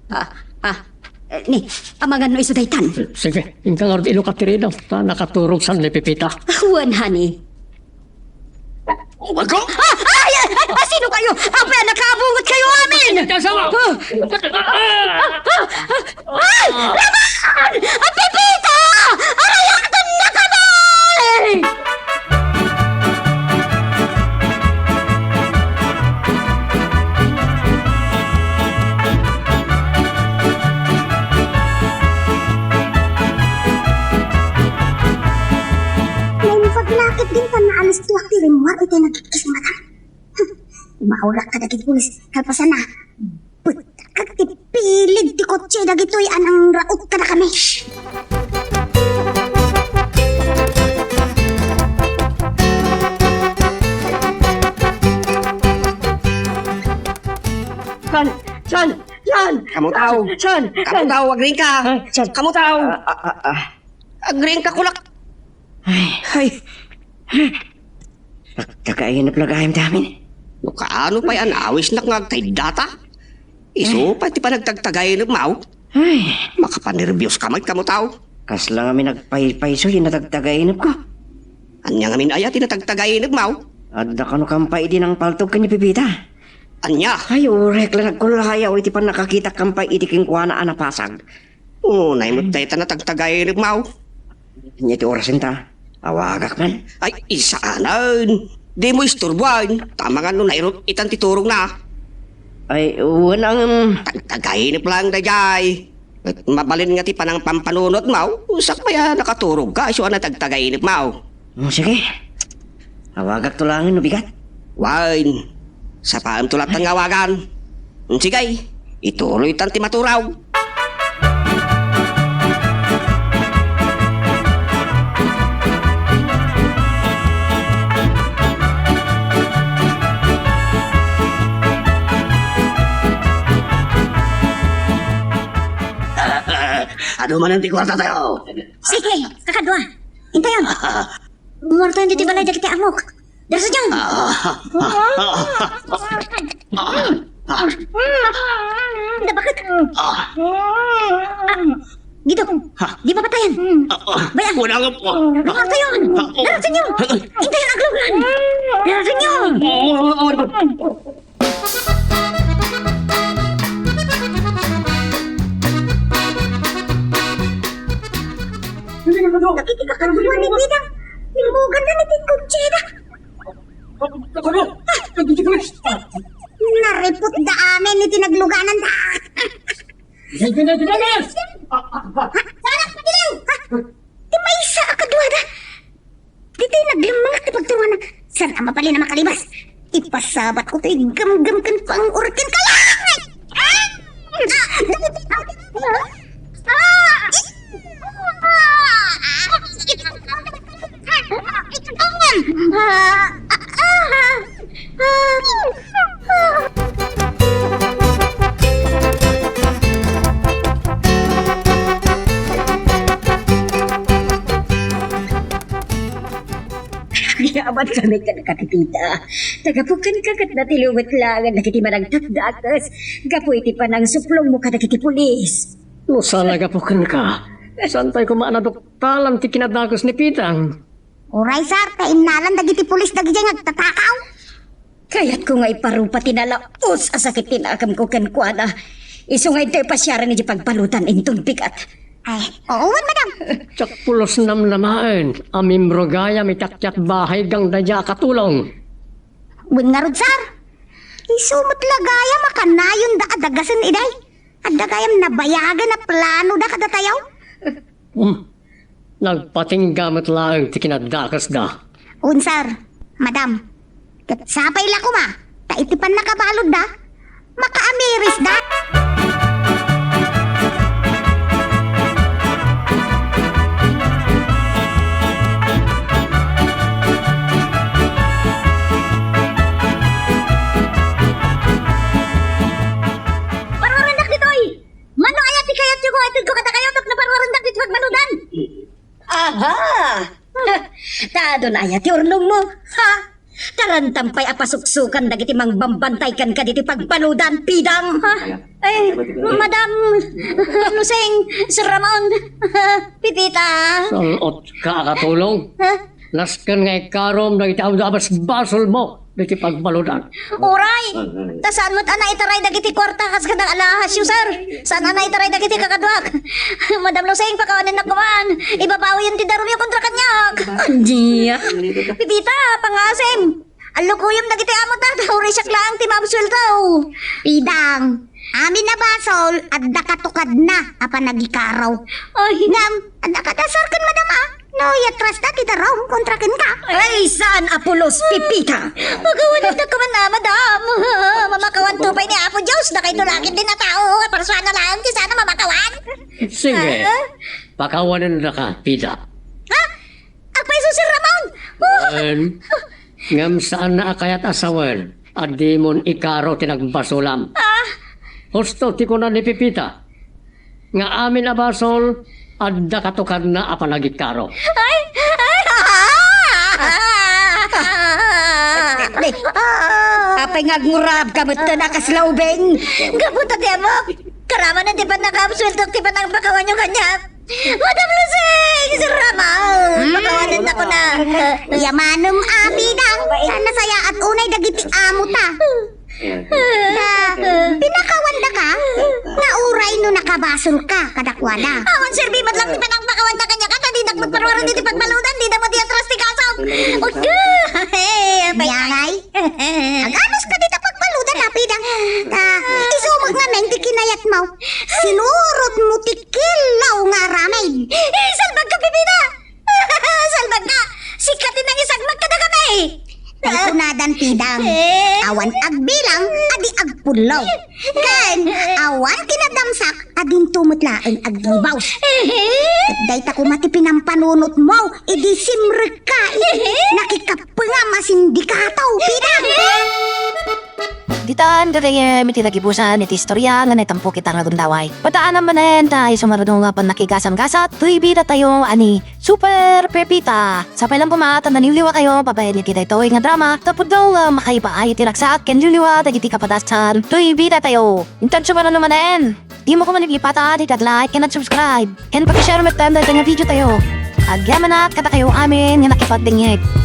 Ah, ah, eh, ni, amangan no isu daytan. Sige, inka ngarud ilukat ti ridaw, ta nakaturog san ni Pepita. Ah, wen, honey. Oh my God! Ah! Ay! Ay! Ah, sino kayo? Apay a nakabungot kayo amin? Ikaw, sama! Ah! Ah! Ah! Ah! Ay! Laban! Ang Pepita! Aray, agdan na kami! Naimbag la ket dintan naalas tuak ti rimmuar iti nagkikkis ni Madam. Hm, immawrak kadagiti pulis, kalpasanna, bettak ti pilig ti kotse dagitoy a nangraot kadakami. San? San? San? Kamutaw. San? Kamutaw, agrinka. Ah, san? Kamutaw. Ah, ah, ah, ah. Agrinka, kulak. Ay. Ay. Nagtagainep la gayam ti amin. No kaano pay a naawisnak nga agkaiddata? Isu pay ti panagtagtagainepmo. Ay. Makapanerbios ka met, Kamutaw. Kasla ngamin agpaypayso ti natagtagainepko. Ania ngamin aya ti natagtagainepmo? Adda kano kampay idi nangpaltog ken ni Pepita. Ania? Ay, urek la nagkullayaw iti pannakakitak kampay idi kenkuana a napasag. Unay met dayta natagtagainepmo. Ania ti orasen ta? Awagak man. Ay, isaanen. Dimo isturboan. Ta amangan no nairut-itan ti turogna. Ay, wen, ngem. Tagtagainep laeng daydiay. Ket mabalin nga ti panangpampanunotmo, sakbay a nakaturogka, isu a natagtagainepmo. Mm, sige. Awagakto laengen no bigat. Wen, sapaemto latta nga awagan. Sige, ituloytan ti maturaw. Adu manen ti kuartatayo. Sige, kakadua. Intayon. Muartayon ditoy balay dagiti amok. Darasenyon. Ah, ah, ah, ah, ah. Nabaket. Ah. Ah, Guido, ha? Di mapatayan. Ah, ah. Bay-am. Wala nga po. Muartayon. Ah, oh. Darasenyon. Intayon, aglugan. Darasenyon. Oh, oh, oh, oh. Nakikita ka naman ni Pida. Nimugan na ni Tingkog Cheda. Naripot da amin iti nagluganan da. Saan ang pagiliw? Ti maysa a kaduada. Ditoy naglimangak ti pagturuanna. Saan a mabalin a makalibas? Ipasabat ko toy gamgam ken pangurken kaya! Ah! Ah! Ah! Agyamankami kenka, Pepita. Nagapu kenka ket natiliw met laeng dagiti managdakdakes gapu iti panangsuplongmo kadagiti pulis. No saan a gapu kenka, saantay koma a naduktalan ti kinadakes ni Pidang. Uray, sir, ta innalan dagiti pulis dagidiay nga agtatakaw. Kayatko nga iparupa ti nalaus a sakit ti nakemko kenkuana. Isu nga intoy pasiaran iti pagbaludan inton bigat. Ay, oo, wen, madam. Diak pulos namnamaen a miembro gayam iti akyat bahay gangda dia a katulong. Wen ngarud, sir. Isu met la gayam a kanayonda a dagasen idiay. Adda gayam nabayagen a planoda kadatayo? Hmm. Nagpatingga met laeng ti kinadakesda. Wen, sir, madam. Ket sapay la koma, ta iti pannakabaludda, makaamirisda. Parwarendak ditoy! Mano aya ti kayatyo nga itedko kadakayo tapno parwarendak ditoy pagbaludan? Aha! Ta adun aya ti urnongmo, ha? Tarantam pay a pasuksokan dagiti mangbambantay kenka ditoy pagbaludan, Pidang, ha? Ay, Madam Lusing, Sir Ramon, Pepita. Sal-otka a katulong? Ha? Nasken nga ikarom dagiti awan a basbasolmo ditoy pagbaludan. Uray! Ta saan met a naitaray dagiti kuarta kas kadagiti alahasyo, sir. Saan a naitaray dagiti kakaduak. Madam Lusing, pakawanennak koman. Ibabawiyon ti darumyo kontra kaniak. Ania? Pepita, pangasim. Allukoyem dagiti amota, ta uray siak laeng ti maabsuelto. Pidang, amin a basol, adda katukadna a panagikaro. Ay. Ngem, adda kadasar ken madam a, no yatrasta ti darum kontra kenka. Ay, saan a pulos, Pepita? Pakawanennak koman a, madam. Mamakawanto pay ni Apo Dios, dakayto la ketdi a tao, a persona laeng ti saan a mamakawan. Sige. Ah? Pakawanennaka, Pida. Ha? Agpayso, Sir Ramon! Oh! Wen, ngem saanna a kayat a sawen a dimon ikaro ti nagbasolam. Ah! Husto ti kuna ni Pepita, nga amin a basol, adda katukadna a panagikaro. Ay! Ay! Apay nga agngurabka metten a kasla ubing? Gapu ta ti ammok, karamanen ti pannakaabsueltok ti panangpakawanyo kaniak. Madam Lusing, Sir Ramon, hmm? Pakawanennakon a. Yamanem, Pida, ta nasayaat unay dagiti amota. Ta, pinakawandaka, nga uray no nakabasolka kadakuada. Awan serbi met laeng ti panangpakawanta kaniak, ta dinak met parwaran iti pagbaludan, dida met iatras ti kaso. Udka! Hey, apay. Ania ngay? Aganus ka dita pagbaludan, Pida. Ta, isu met ngamin ti kinayatmo. Sinurotmo ti killaw nga aramid. Eh, salbagka, Pepita! Salbagka! Sika ti nangisagmak kadakami! Tay kunadan, Pidang. Eh? Awan agbilang a di agpullo. Ken awan kinadamsak a dinto met laeng aggibaw. Eh? Ket dayta koma ti pinampanunotmo idi simrekka iti nakikappengam a sindikato, Pidang. Eh? Ditan gagayyem iti nagibusan iti istorya nga naitampo kita nga gundaway. Padaanam manen ta isu nga rudong nga pannakigasam-gasat, toy bidatayo a ni Super Pepita. Sapay lang koma ta naliwliwatayo babaen iti daytoy nga drama, ta pudno nga makaibaay iti ragsak ken liwliwa dagiti kapadasan, toy bidatayo. Intan sumarano manen, dimo koma liplipatan iti ag-like ken ag-subscribe, ken paki-share met daytoy nga video tayo. Agyamanak kadakayo amin nga nakipagdengngeg.